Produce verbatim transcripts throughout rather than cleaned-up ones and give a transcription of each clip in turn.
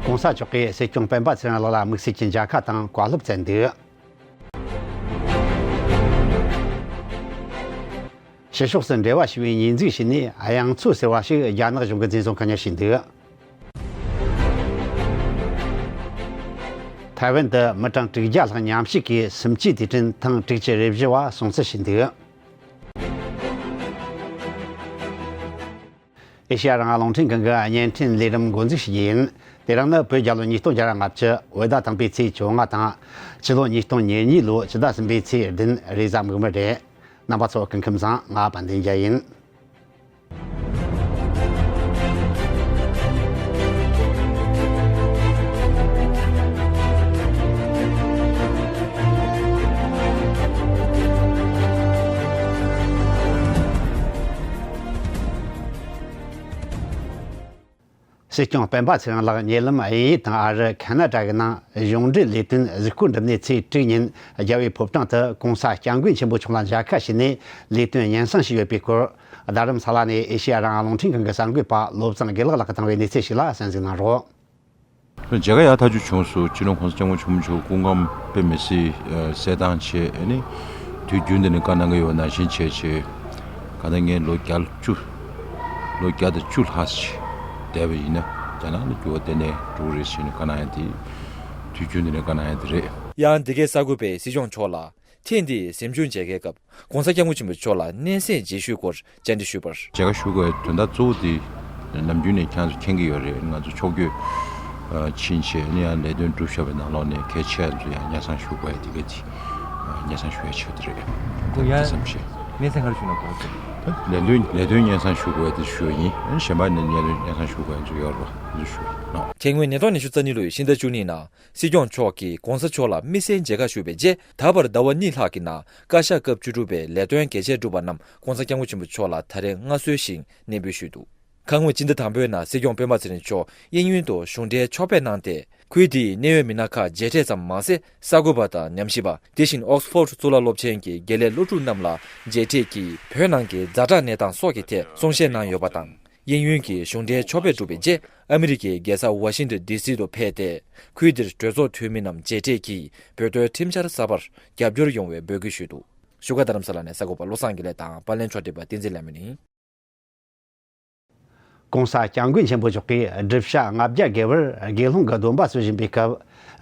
༸གོང་ས་མཆོག་གིས་སྲིད་སྐྱོང་སྤེན་པ་ཚེ་རིང་ལགས་ལ་དམིགས་བསལ་གྱི་མཇལ་ཁ་དང་བཀའ་སློབ་སྩལ་འདུག་ཕྱི་ཕྱོགས་སུ་འབྲེལ་བ་ཞུ་བའི་ཉེས་འཛུགས་བྱས་ནས་གཡང་འཚོ་ཟེར་བ་ཞིག་རྒྱ་ནག་གཞུང་གིས་འཛིན་བཟུང་གང་ཉར་བྱས་འདུག་ཐའེ་ཝན་དུ་མི་གྲངས་དྲུག་བརྒྱ་ལྷག་མཉམ་ཞུགས་ཀྱིས་སུམ་བཅུའི་དུས་དྲན་ཐེངས་དྲུག་ཅུ་རེ་བཞི་བ་སྲུང་བརྩི་བྱས་འདུག་ཨེ་ཤེ་ཡ་རང་དབང་རླུང་འཕྲིན་ཁང་གི་བརྙན་འཕྲིན་ལས་རིམ་འགོ་འཛུགས་ཞུ་རྒྱུ་ཡིན། དེ་རིང་ནི་བོད་རྒྱལ་ལོ་ཉིས་སྟོང་བརྒྱ་ར་ལྔ་བཅུ་བོད་ཟླ་དང་པོའི་ཚེས་བཅོ་ལྔ་དང་། ཕྱི་ལོ་ཉིས་སྟོང་ཉེར་གཉིས་ལོའི་ཕྱི་ཟླ་གསུམ་པའི་ཚེས་བདུན་རེས་གཟའ་མིག་དམར་རེད། རྣམ་པ་ཚོ་སྐུ་ཁམས་བཟང་། ང་དཔལ་ལྡན་རྒྱལ་ཡིན། སྲིད་སྐྱོང་སྤེན་པ་ཚེ་རིང་ལགས་ཉེ་ལམ་དབྱིན་ཡུལ་དང་ཨ་རི་ཁ་ན་ཌ་གི་ནང་གཞུང་འབྲེལ་ལས་དོན་གཟིགས་སྐོར་འགྲུབ་ནས་ཚེས་དྲུག་ཉིན་རྒྱལ་བའི་ཕོ་བྲང་དུ་༸གོང་ས་༸སྐྱབས་མགོན་ཆེན་པོ་མཆོག་ལ་མཇལ་ཁ་ཞུས་ནས་ལས་དོན་སྙན་སེང་ཞུས་ཡོད་པའི་སྐོར། རྡ་རམ་ས་ལ་ནས་ཨེ་ཤེ་ཡ་རང་དབང་རླུང་འཕྲིན་ཁང་གི་གསར་འགོད་པ་བློ་བཟང་དགེ་ལེགས་ལགས་ཀྱིས་བཏང་བའི་གནས་ཚུལ་ཞིག་ལ་གསན་གཟིགས་གནང་རོགས། མཇལ་ཁ་ཡག་ཐག་ཆོད་བྱུང་སོང་། སྤྱི་ནོར་༸གོང་ས་༸སྐྱབས་མགོན་ཆེན་པོ་མཆོག་སྐུ་ཁམས་དཔེ་མི་སྲིད་གསལ་ཐང་ཆེ། ཨ་ནི་དུས་རྒྱུན་དུ་ནས་བཀའ་གནང་གི་ཡོད་པ་ནང་བཞིན་བྱས་བྱས། གང་ལྟར་ངས་ལོ་བརྒྱ་བཅུ། ལོ་བརྒྱ་དང་བཅུ་ལྷག་ཅིག་བསྡད་པ་ཡིན་ན་རྒྱ་ནག་ནས་འགྱུར་བ་གཏན་ནས་འགྲོ་གི་རེད་ཟེར་ནས་བཀའ་གནང་ཡ་དེ། དུས་རྒྱུན་དུ་ནས་བཀའ་གནང་ཡ་དེ་རེད། ཡང་འདི་གའི་གསར་འགོད་པས་སྲིད་སྐྱོང་མཆོག་ལ་ཐེངས་འདིའི་གཟིམ་ཆུང་མཇལ་ཁའི་སྐབས་༸གོང་ས་༸སྐྱབས་མགོན་ཆེན་པོ་མཆོག་ལ་སྣེ་གསན་བརྗེད་ཤོས་སྐོར་བཅར་འདྲི་ཞུས་པར། མཇལ་ཁ་ཞུ་དགོས་དོན་དག་གཙོ་བོ་དེ་ནམ་རྒྱུན་ནས་ཁྱེད་ཚོ་མཁྱེན་གྱི་ཡོད་རེད། ང་ཚོ་ཕྱོགས་བསྐྱོད་ཕྱིན་བྱས་ནས་ཡང་ལས་དོན་སྒྲུབ་བཞག་པའི་ནང་ལོགས་ནས་གལ་ཆེ་ཚོ་ཡང་སྙན་སེང་ཞུ་དགོས་དེ་ག་དེ་སྙན་སེང་ཞུ་ཡ་ཆེད་དུ་རེད། ཁོ་ཡང་དེ་བསམ་བྱས། སྣེ་ཚན་ག་རེ་ཞུ་ན་གོ་ཚོད། ལས་དོན་ལས་དོན་སྙན་སེང་ཞུ་དགོས་དེ་ཞུ་ཡ་ཡིན། གཞན་པ་ནས་ལས་དོན་སྙན་སེང་ཞུ་དགོས་ཚོ་ཡོད་རེད་པ། དེ་ཚོ་ཞུ་ཡ་ཡིན། དེ་སྔོན་ཉིས་སྟོང་ཉི་ཤུ་རྩ་གཉིས་ལོའི་ཕྱི་ཟླ་བཅུ་གཉིས་ནང་སྲིད་སྐྱོང་མཆོག་གིས་༸གོང་ས་མཆོག་ལ་དམིགས་བསལ་མཇལ་ཁ་ཞུས་པའི་རྗེས། ད་བར་ཟླ་བ་གཉིས་ལྷག་གི་ནང་བཀའ་ཤག་སྐབས་བཅུ་དྲུག་པས་ལས་དོན་གལ་ཆེར་བསྒྲུབས་པ་རྣམས་༸གོང་ས་༸སྐྱབས་མགོན་ཆེན་པོ་མཆོག་ལ་ད་རེས་མངའ་གསོལ་ཞིང་གནས་འབུལ་ཞུས་འདུག་ཁ་སྔོན་སྤྱི་ཟླ་དང་པོའི་ནང་སྲིད་སྐྱོང་སྤེན་པ་ཚེ་རིང་མཆོག་དབྱིན་ཡུལ་དུ་གཞུང་འབྲེལ་ཕྱོགས་ཕེབས་གནང་སྟེ། ཁུལ་དེའི་གནད་ཡོད་མི་སྣ་ཁག་མཇལ་འཕྲད་ཙམ་མ་ཟད། གསར་འགོད་པ་དང་ཉམས་ཞིབ་པ། དེ་བཞིན་ཨོག་སི་ཕོར་གཙུག་ལག་སློབ་ཆེན་གྱི་དགེ་ལས་སློབ་ཕྲུག་རྣམས་ལ་མཇལ་འཕྲད་ཀྱིས་བོད་ནང་གི་ཛ་དྲག་གནས་སྟངས་སོགས་ཀྱི་ཐད་གསུང་བཤད་གནང་ཡོད་པ་དང་། དབྱིན་ཡུལ་གྱི་གཞུང་འབྲེལ་ཕྱོགས་ཕེབས་གྲུབ་པའི་རྗེས། ཨ་མི་རི་ཀའི་རྒྱལ་ས་ཝ་ཤིང་ཏོན་ཌི་སི་དུ་ཕེབས་ཏེ། ཁུལ་འདིར་གྲོས་ཚོགས་འཐུས་མི་རྣམས་མཇལ་འཕྲད་ཀྱིས་བོད་དོན་ཁྲིམས་འཆར་གསར་པར་རྒྱབ་སྐྱོར་ཡོང་བའི་འབོད་སྐུལ་ཞུས་འདུག་བཞུགས་སྒར་རྡ་རམ་ས་ལ་ནས་གསར་འགོད་པ་བློ་བཟང་དགེ་ལེགས་དང་པར་ལེན་ཕྱོགས་སྒྲིག་པ་བསྟན་འཛིན་ལྷ་མོ་ཡིན། ༸གོང་ས་༸སྐྱབས་མགོན་ཆེན་པོ་མཆོག་གིས་སྒྲུབ་བྱ་ལྔ་བརྒྱ་བརྒལ་བར་དགེ་སློང་གི་སྡོམ་པ་གསོལ་བཞིན་པའི་སྐབས།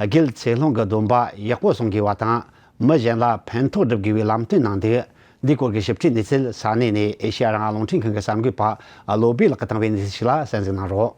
དགེ་ཚེ་སློང་གི་སྡོམ་པ་ཡག་པོ་སྲུང་དགོས་པ་དང་། མི་གཞན་ལ་ཕན་ཐོགས་སྒྲུབ་དགོས་པའི་ལམ་སྟོན་གནང་འདུག་འདིའི་སྐོར་གྱི་ཞིབ་ཕྲའི་གནས་ཚུལ་ས་གནས་ནས་ཨེ་ཤེ་ཡ་རང་དབང་རླུང་འཕྲིན་ཁང་གི་གསར་འགོད་པ་བློ་བྷེ་ལགས་ཀྱིས་བཏང་བའི་གནས་ཚུལ་ཞིག་ལ་གསན་གཟིགས་གནང་རོགས།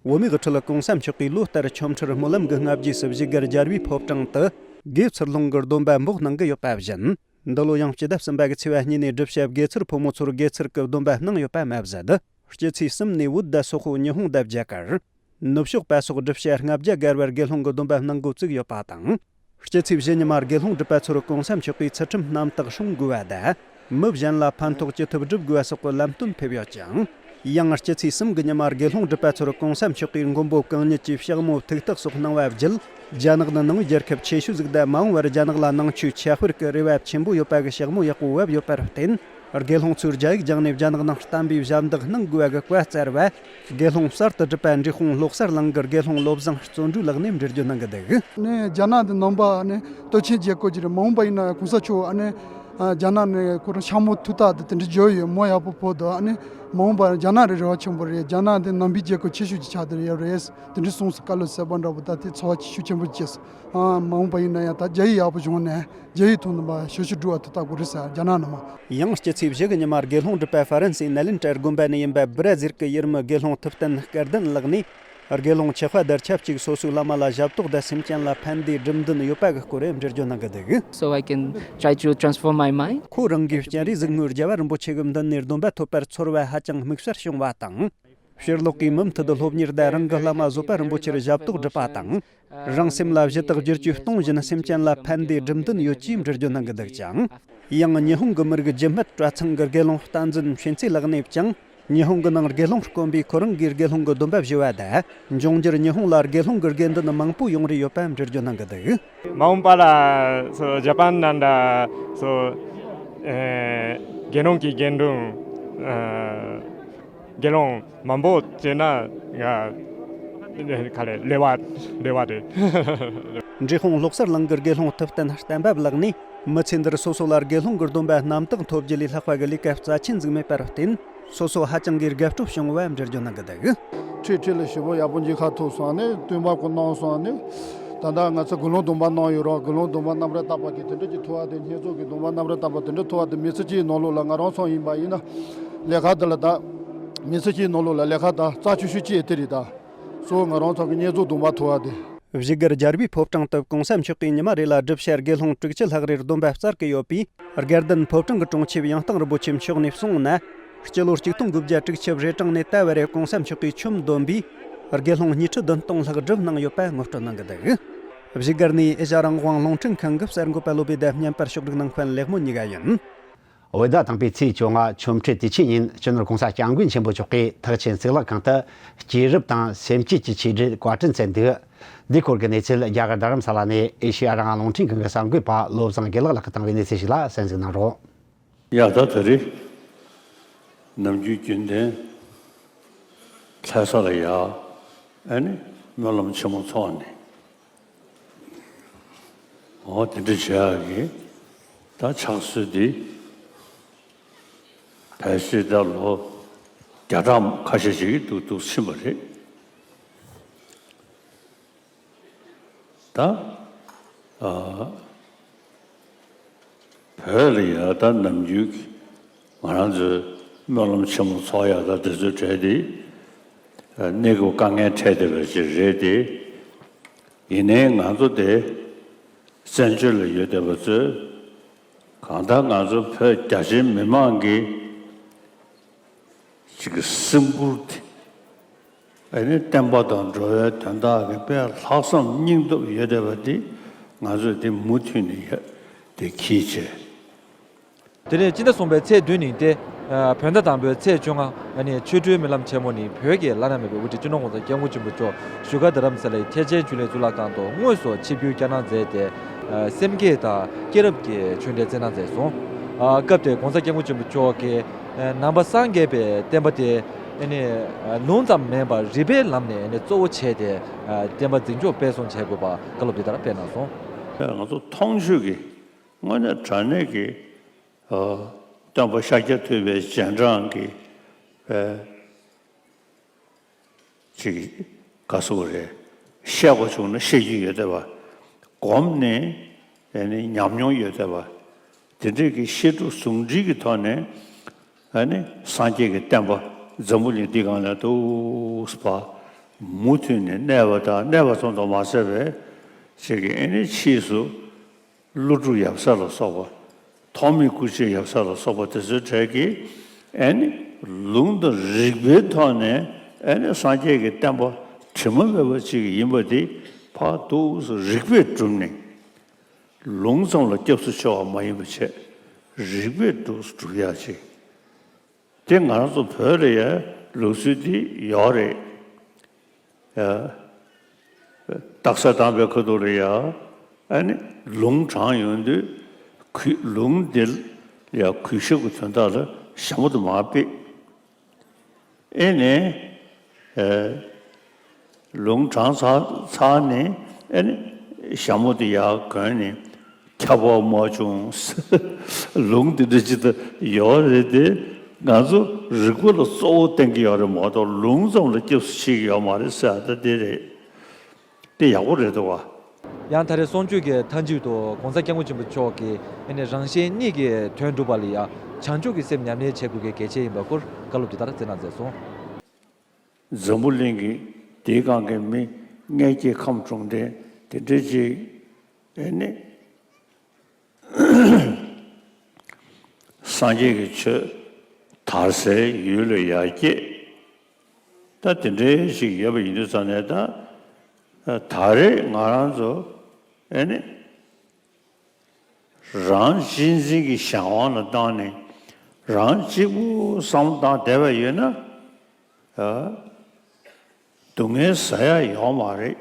བོད་མིའི་དབུ་ཁྲིད་༸གོང་ས་མཆོག་གིས་ལོ་ལྟར་ཆོ་འཕྲུལ་སྨོན་ལམ་གྱི་སྔ་རྗེས་སུ་བཞུགས་སྒར་རྒྱལ་བའི་ཕོ་བྲང་དུ་དགེ་ཚུལ་སློང་གི་སྡོམ་པ་འབོག་གནང་གི་ཡོད་པ་བཞིན། འདི་ལོ་ཡང་སྤྱི་ཟླ་གསུམ་པ་གི་ཚེས་པ་གཉིས་ནས་སྒྲུབ་བྱ་དགེ་ཚུལ་ཕོ་མོ་ཚོར་དགེ་ཚུལ་གྱི་སྡོམ་པ་གནང་ཡོད་པ་མ་ཟད། སྤྱི་ཚེས་གསུམ་ནས་བོད་ཟླ་སོག་པོ་ཉི་ཧོང་ཟླ་བརྒྱད་ཀར། ནུབ་ཕྱོགས་པ་སོགས་སྒྲུབ་བྱ་ལྔ་བརྒྱ་བརྒལ་བར་དགེ་སློང་གི་སྡོམ་པ་གནང་འགོ་བཙུགས་ཡོད་པ་དང་། སྤྱི་ཚེས་བཞི་ཉི་མ་དགེ་སློང་་སྒྲུབ་པ་ཚོར་༸གོང་ས་མཆོག་གིས་ཚུལ་ཁྲིམས་རྣམ་དག་སྲུང་དགོས་པ་དང་། མི་གཞན་ལ་ཕན་ཐོགས་ཅི་ཐུབ་སྒྲུབ་དགོས་པ་སོགས་ཀྱི་ལམ་སྟོན་ཕེབས་ཡོད་ཅིང་། ཡང་སྤྱི་ཚེས་གསུམ་གྱི་ཉི་མ་དགེ་སློང་སྒྲུབ་པ་ཚོར་༸གོང་ས་མཆོག་གིས་མགོན་པོ་གང་ཉིད་ཀྱི་ཕྱག་མོ་ཐུགས་རྟགས་སོགས་གནང་བ་བརྒྱུད། རྒྱ་ནག་ནི་ནང་པའི་རྒྱལ་ཁབ་ཆེ་ཤོས་ཟིག་དང་། མ་འོངས་པར་རྒྱ་ནག་ལ་ནང་ཆོས་ཁྱབ་སྤེལ་གྱི་རེ་བ་ཆེན་པོ་ཡོད་པ་གི་ཕྱག་མོ་ཡག་པོ་བབས་ཡོད་པར་བརྟེན། དགེ་སློང་ཚོས་རྒྱ་ཡིག་སྦྱངས་ནས་རྒྱ་ནག་ནང་བསྟན་པའི་ཞབས་འདེགས་གནང་དགོས་པ་གི་བཀའ་སྩལ་བ། དགེ་སློང་གསར་དུ་གྲུབ་པ་འབྲི་གུང་བློ་གསར་གླིང་གི་དགེ་སློང་བློ་བཟང་བརྩོན་འགྲུས་ལགས་ནས་འགྲེལ་བརྗོད་གནང་གི་འདུག་ནས་རྒྱ་ནག་འདི་ནང་པ་ནས་སྟོབས་ཆེན་རྒྱལ་ཁབ་ཅིག་རེད། མ་འོངས་པ་ཡིན་ན་༸གོང་ས་མཆོག་ཨ་ནི་རྒྱ་ནག་ནས་ཁོ་རང་ཕྱག་མོ་ཐུགས་རྟགས་དེ་དེ་འདྲ་བརྗོད་ཡོད། མོ་ཡག་པོ་ཕོག་འདུག་ཨ་ནི་མ་འོངས་པ་རྒྱ་ནག་རེད་རེ་བ་ཆེན་པོ་རེད། རྒྱ་ནག་འདི་ནང་པའི་རྒྱལ་ཁབ་ཆེ་ཤོས་ཅིག་ཆགས་བསྡད་ཡོད་རེད། དེ་འདྲ་གསུངས་སོང་། བཀའ་སློབ་གསར་པ་འདྲ་པོ་ད་དེ་ཚོར་བ་ཤུགས་ཆེན་པོ་སྐྱེས་སོང་། ཨ་མ་འོངས་པ་ཡིན་ན་ཡང་ད་རྒྱ་ཡིག་ཡག་པོ་སྦྱངས་ནས་རྒྱ་ཡིག་ཐོག་ནས་མར་ཞབས་ཞུ་སྒྲུབ་པ་ཐུབ་ཐག་གོ་རེད་ཟེར། རྒྱ་ནག་ནས་མར། ཡང་སྤྱི་ཚེས་བཞི་གི་ཉི་མ་དགེ་སློང་སྒྲུབ་པ་ཧྥ་རན་སིའི་ནཱ་ལེནྡྲ་དགོན་པ་ནས་ཡིན་པ་སྦི་ར་ཟིལ་གྱི་ཡུལ་མི་དགེ་སློང་ཐུབ་བསྟན་སྐལ་ལྡན་ལགས་ནས། དགེ་སློང་ཆེ་ཁ་དར་ཆབས་ཅིག་སོ་སོའི་བླ་མ་ལ་ཞབས་ཏོག་དང་སེམས་ཅན་ལ་ཕན་བདེའི་སྒྲུབ་འདུན་ཡོད་པ་གི་སྐོར་འགྲེལ་བརྗོད་གནང་གི་འདུག So I can try to transform my mind. ཁོ་རང་གིས་སྤྱན་རས་གཟིགས་དངོས་རྒྱལ་བ་རིན་པོ་ཆེ་གི་མདུན་ནས་སྡོམ་པ་ཐོབ་པར་ཚོར་བ་ཧ་ཅང་དམིགས་བསལ་བྱུང་བ་དང་། ཕྱིར་ལོག་གི་མུ་མཐུད་དུ་སློབ་གཉེར་དང་རང་གི་བླ་མ་བཟོད་པ་རིན་པོ་ཆེར་ཞབས་ཏོག་སྒྲུབ་པ་དང་། རང་སེམས་ལ་ཞུ་དག་བསྒྱུར་བཅོས་གཏོང་བཞིན་སེམས་ཅན་ལ་ཕན་བདེའི་སྒྲུབ་འདུན་ཡོད་ཅེས་འགྲེལ་བརྗོད་གནང་གི་འདུག་ཅིང་། ཡང་ཉི་ཧོང་གི་མི་རིགས་རྒྱུད་སྨད་གྲྭ་ཚང་གི་དགེ་སློང་བསྟན་འཛིན་ཤིན་ཙི་ལགས་ནས་ཀྱང་། ཉི་ཧོང་གི་ནང་དགེ་སློང་དཀོན་པས་ཁོ་རང་གིས་དགེ་སློང་གི་སྡོམ་པ་ཞུས་པ་དང་། འབྱུང་འགྱུར་ཉི་ཧོང་ལ་དགེ་སློང་གི་དགེ་འདུན་མང་པོ་ཡོང་རེ་ཡོད་པ་འགྲེལ་བརྗོད་གནང་གི་འདུག་མ་འོངས་པ་ལ་སོ་ཇ་པན་ནང་འདྲ་སོ་ཨེ་དགེ་སློང་གི་དགེ་འདུན་ཨེ་དགེ་སློང་མང་པོ་བྱས་ན་ང་ ཁ་ལས་ལེ་བ་ལེ་བ་རེད། འབྲས་སྤུངས་ལོག་སར་གླིང་གི་དགེ་སློང་ཐུབ་བསྟན་བསྟན་པ་བཀླགས་ནས། མི་ཚེ་འདིར་སོ་སོ་ལ་དགེ་སློང་གི་སྡོམ་པ་རྣམ་དག་ཐོབ་རྒྱུ་ལས་ལྷག་པ་གི་ལས་ཀ་རྩ་ཆེན་ཟིག་མེད་པར་བརྟེན། སོ་སོ་ཧ་ཅང་གི་དགའ་སྤྲོ་བྱུང་བ་འགྲེལ་བརྗོད་གནང་གི་འདུག་ཁྲིད་ཁྲིད་ལ་ཞེ་པོ་ཡག་པོ་འཇིགས་ཁ་ཐུག་སོང་ནས་བསྟུན་པ་ཀུན་གནང་སོང་ནས། ད་ལྟ་ང་ཚོ་དགེ་སློང་སྡོམ་པ་གནང་ཡོད་རོགས། དགེ་སློང་སྡོམ་པ་རྣམ་པར་དག་པ་དེ་དེ་འདྲ་ཅིག་ཐུབ་པ་དེ། བསྙེན་རྫོགས་ཀྱི་སྡོམ་པ་རྣམ་པར་དག་པ་དེ་འདྲ་ཐུབ་པ་དེ། མི་ཚེ་གཅིག་ནང་ལོགས་ལ་ང་རང་ཚོ་ཡིན་པ་ཡིན་ན་ལས་ཀ་དེ་ལ་ད། མི་ཚེ་གཅིག་ནང་ལོགས་ལ་ལས་ཀ་ད་རྩ་ཆེ་ཤོས་གཅིག་དེ་རེད་ད། གཙོ་བོ་ང་རང་ཚོ་གི་བསྙེན་རྫོགས་སྡོམ་པ་ཐུབ་པ་དེ། བཞུགས་སྒར་རྒྱལ་བའི་ཕོ་བྲང་དུ་གོང་ས་མཆོག་གིས་ཉི་མ་རེ་ལ་སྒྲུབ་བྱ་དགེ་སློང་དྲུག་ཅུ་ལྷག་རེར་སྡོམ་པ་སྩལ་གི་ཡོད་པས། དགའ་ལྡན་ཕོ་བྲང་གི་དྲུང་ཆེབ་ཡང་སྟེང་རིན་པོ་ཆེ་མཆོག་ནས་གསུངས་ན། སྤྱི་ལོ་ཆིག་སྟོང་དགུ་བརྒྱ་དྲུག་ཅུ་རེ་གྲངས་ནས་ད་བར་གོང་ས་མཆོག་གིས་ཆོམ་བསྡོམས་པས་དགེ་སློང་ཉི་ཁྲི་བདུན་སྟོང་ལྷག་སྒྲུབ་གནང་ཡོད་པ་ངོ་སྤྲོད་གནང་གི་འདུག་བཞུགས་སྒར་ནས་ཨེ་ཤ་རང་དབང་རླུང་འཕྲིན་ཁང་གི་གསར་འགོད་པ་བློ་བྷེ་དང་བརྙན་པར་ཕྱོགས་སྒྲིག་གནང་མཁན་ལེགས་མོ་གཉིས་ཀ་ཡིན། བོད་ཟླ་དང་པོའི་ཚེས་བཅོ་ལྔ་ཆོ་འཕྲུལ་དུས་ཆེན་ཉིན། སྤྱི་ནོར་༸གོང་ས་༸སྐྱབས་མགོན་ཆེན་པོ་མཆོག་གིས་ཐེག་ཆེན་གཙུག་ལག་ཁང་དུ་སྐྱེས་རབས་དང་སེམས་བསྐྱེད་ཀྱི་ཆོས་འབྲེལ་བཀའ་དྲིན་སྩལ་འདུག་འདིའི་སྐོར་གྱི་གནས་ཚུལ་རྒྱ་གར་རྡ་རམ་ས་ལ་ནས་ཨེ་ཤེ་ཡ་རང་དབང་རླུང་འཕྲིན་ཁང་གི་གསར་འགོད་པ་བློ་བཟང་དགེ་ལེགས་ལགས་ཀྱིས་བཏང་བའི་གནས་ཚུལ་ཞིག་ལ་གསན་གཟིགས་གནང་རོགས། ཡ་ད་ད་རེས་ནམ་རྒྱུན་རྒྱུན་ལྡན་ལྷ་ས་ལ་ཡ་ཨ་ནི་སྨོན་ལམ་ཆེན་མོ་ཚོགས་ནས། འོ་དེ་འདྲ་བྱེད་ཡག་གི་ད་ཕྱག་སྲོལ་འདི་ཕལ་ཆེར་ད་ལོ་བརྒྱ་ཕྲག་ཁ་ཤས་ཤིག་འདུག་འདུག་ཕྱིན་པ་རེད། ད་ཨ་བོད་ལ་ཡ་ད་ནམ་རྒྱུན་གྱི་ང་རང་ཚོའི་སྨོན་ལམ་ཆེན་མོ་ཚོགས་ཡག་ད་དེ་ཚོའི་གྲས་དེ་གནས་སྐབས་དཀའ་ངལ་འཕྲད་བསྡད་པ་ཅིག་རེད་དེ། ཡིན་ནའི་ང་ཚོ་དེ་བཙན་བྱོལ་ལ་ཡོད་བསྡད་པ་ཚོས་གང་ལྟར་ང་ཚོ་བོད་རྒྱ་ཆེའི་མི་མང་གི་ཅིག་གི་སེམས་ཁུར་དེ་ཨ་ནི་བསྟན་པ་དང་འགྲོ་བའི་དོན་དག་གི་དཔེ་ལྷག་བསམ་སྙིང་སྟོབས་ཡོད་བསྡད་པ་དེ་ང་ཚོས་དེ་མུ་མཐུད་ནས་ཡ་དེ་གིས་བྱས། དེ་ནས་སྤྱི་ཟླ་གསུམ་པའི་ཚེས་བདུན་ཉིན་ཏེ། ཨ་བོད་ཟླ་དང་པོའི་ཚེས་བཅོ་ལྔ་ཨ་ནི་ཆོ་འཕྲུལ་སྨོན་ལམ་ཆེན་མོ་ནི་བོད་ཀྱི་བླ་ན་མེད་པའི་དབུ་ཁྲིད་སྤྱི་ནོར་༸གོང་ས་༸སྐྱབས་མགོན་ཆེན་པོ་མཆོག་བཞུགས་སྒར་རྡ་རམ་ས་ལའི་ཐེག་ཆེན་ཆོས་གླིང་གཙུག་ལག་ཁང་དུ་དངོས་སུ་ཆིབས་བསྒྱུར་བསྐྱངས་གནང་མཛད་དེ། ཨ་སེམས་བསྐྱེད་དང་སྐྱེས་རབས་ཀྱི་ཆོས་འབྲེལ་སྩལ་གནང་མཛད་སོང་། ཨ་སྐབས་དེར་༸གོང་ས་༸སྐྱབས་མགོན་ཆེན་པོ་མཆོག་གིས་ཨ་ནང་པ་སངས་རྒྱས་པའི་བསྟན་པ་དེ་ཨ་ནི་ཨ་ལུང་ཙམ་མིན་པར་རིགས་པའི་ལམ་ནས་ཨ་ནི་གཙོ་བོ་བྱས་ཏེ་ཨ་བསྟན་པ་འཛིན་སྐྱོང་སྤེལ་གསུམ་བྱེད་དགོས་པ་བཀའ་སློབ་འདི་ལྟར་སྤེལ་གནང་སོང་། ང་ཚོ་མཐོང་ཆོས་ཀྱི་དངོས་གནས་དྲང་གནས་ཀྱི་ཨ་སྟོན་པ་ཤཱཀྱ་ཐུབ་པའི་རྗེས་འབྲང་གི་ཨ་ཅིག་ག་སུ་རེད། བཤད་དགོས་བྱུང་ན་བཤད་རྒྱུ་ཡོད་བསྡད་པ། སྒོམ་ནས་ཨ་ནི་ཉམས་མྱོང་ཡོད་བསྡད་པ། དེ་འདྲས་ཀྱི་བཤད་སྒྲུབ་ཟུང་འབྲེལ་གྱི་ཐོག་ནས་ཨ་ནི་སངས་རྒྱས་ཀྱི་བསྟན་པ་འཛམ་བུ་གླིང་འདི་སྒང་ལ་འདུག་སེ་བ་མུ་མཐུད་ནས་གནས་པ་དང་། གནས་པ་ཙམ་དུ་མ་ཟད་པའི་ཅིག་གི་ཨ་ནི་ཕྱིས་སུ་ཀླུ་སྒྲུབ་ཡབ་སྲས་ལ་སོགས་པ། ཐོགས་མེད་སྐུ་མཆེད་ཡབ་སྲས་ལ་སོགས་པ་དེ་ཚོའི་གྲས་ཀྱིས་ཨ་ནི་ལུང་དང་རིགས་པའི་ཐོག་ནས་ཨ་ནི་སངས་རྒྱས་ཀྱི་བསྟན་པ་དྲི་མ་མེད་པ་ཅིག་ཡིན་པ་འདི་ཕར་འདུག་སེ་རིགས་པས་བསྒྲུབས་ནས། ལུང་ཙམ་ལ་སྐྱབས་སུ་མཆི་བ་མ་ཡིན་པ་བྱས། རིགས་པས་འདུག་སེ་སྒྲུབ་ཡག་ཅིག་དེ་ང་རང་ཚོ་བོད་ལ་ཡ་ལུགས་སྲོལ་འདི་ཡོད་རེད། ཡ། སྟག་གཟིག་དམ་པའི་ཁ་ཐུག་ལ་ཡ། ཨ་ནི་ལུང་དྲངས་ཡོང་དུས་གུས། ལུང་འདི་ལ་ཡ་གུས་ཞབས་ཀྱི་དོན་དག་ལ་ཞྭ་མོ་དེ་མར་ཕུད། ཨེ་ནས། ཨ། ལུང་དྲངས་ཚར་ཚར་ནས་ཨེ་ནས་ཞྭ་མོ་དེ་ཡར་གོན་ནས་ཁྱབ་པ་མ་བྱུང་། ལུང་དེ་འདྲ་ཅིག་ད་ཡོད་རེད་དེ། ང་ཚོ་རིགས་པ་ལ་གཙོ་བོ་བསྟན་གྱི་ཡོད་རེད་མ་གཏོགས་ལུང་ཙམ་ལ་སྐྱབས་སུ་མཆི་གི་ཡོད་མ་རེད་ཟེར་ད་དེ་རེད། དེ་ཡག་པོ་རེད་འདུག་བ། ཡང་ད་རེས་གསུང་ཆོས་ཀྱི་མཐའ་མཇུག་ཏུ་༸གོང་ས་༸སྐྱབས་མགོན་ཆེན་པོ་མཆོག་གིས་ཨེ་ནས་རང་གཞན་གཉིས་ཀྱི་དོན་སྒྲུབ་པ་ལ་ཡང་བྱང་ཆུབ་ཀྱི་སེམས་ཉམས་ལེན་བྱེད་དགོས་པའི་གལ་ཆེ་ཡིན་པའི་སྐོར་བཀའ་སློབ་ཅིག་ལྟར་སྩལ་གནང་མཛད་སོང་། འཛམ་བུ་གླིང་གི་དེའི་སྒང་གི་མི་མངལ་སྐྱེས་ཁམས་གྲོང་རྡལ་དེ་འདྲ་ཅིག་ཨེ་ནི་སངས་རྒྱས་ཀྱི་ཆོས་དར་སའི་ཡུལ་ལ་ཡར་སྐྱེས། ད་དེ་འདྲའི་ཞིག་ཡོད་པ་ཡིན་དུས་ཙང་ནས། ད་ད་རེས་ང་རང་ཚོ་ཨེ་ནི་རང་གཅེས་འཛིན་གྱི་གཞན་དབང་ལ་བཏང་ནས་རང་གཅིག་པུ་བསམ་བློ་བཏང་བསྡད་པ་ཡོད་ན། ཨ། སྡུག་བསྔལ་ཟ་ཡ་ཡོད་མ་རེད།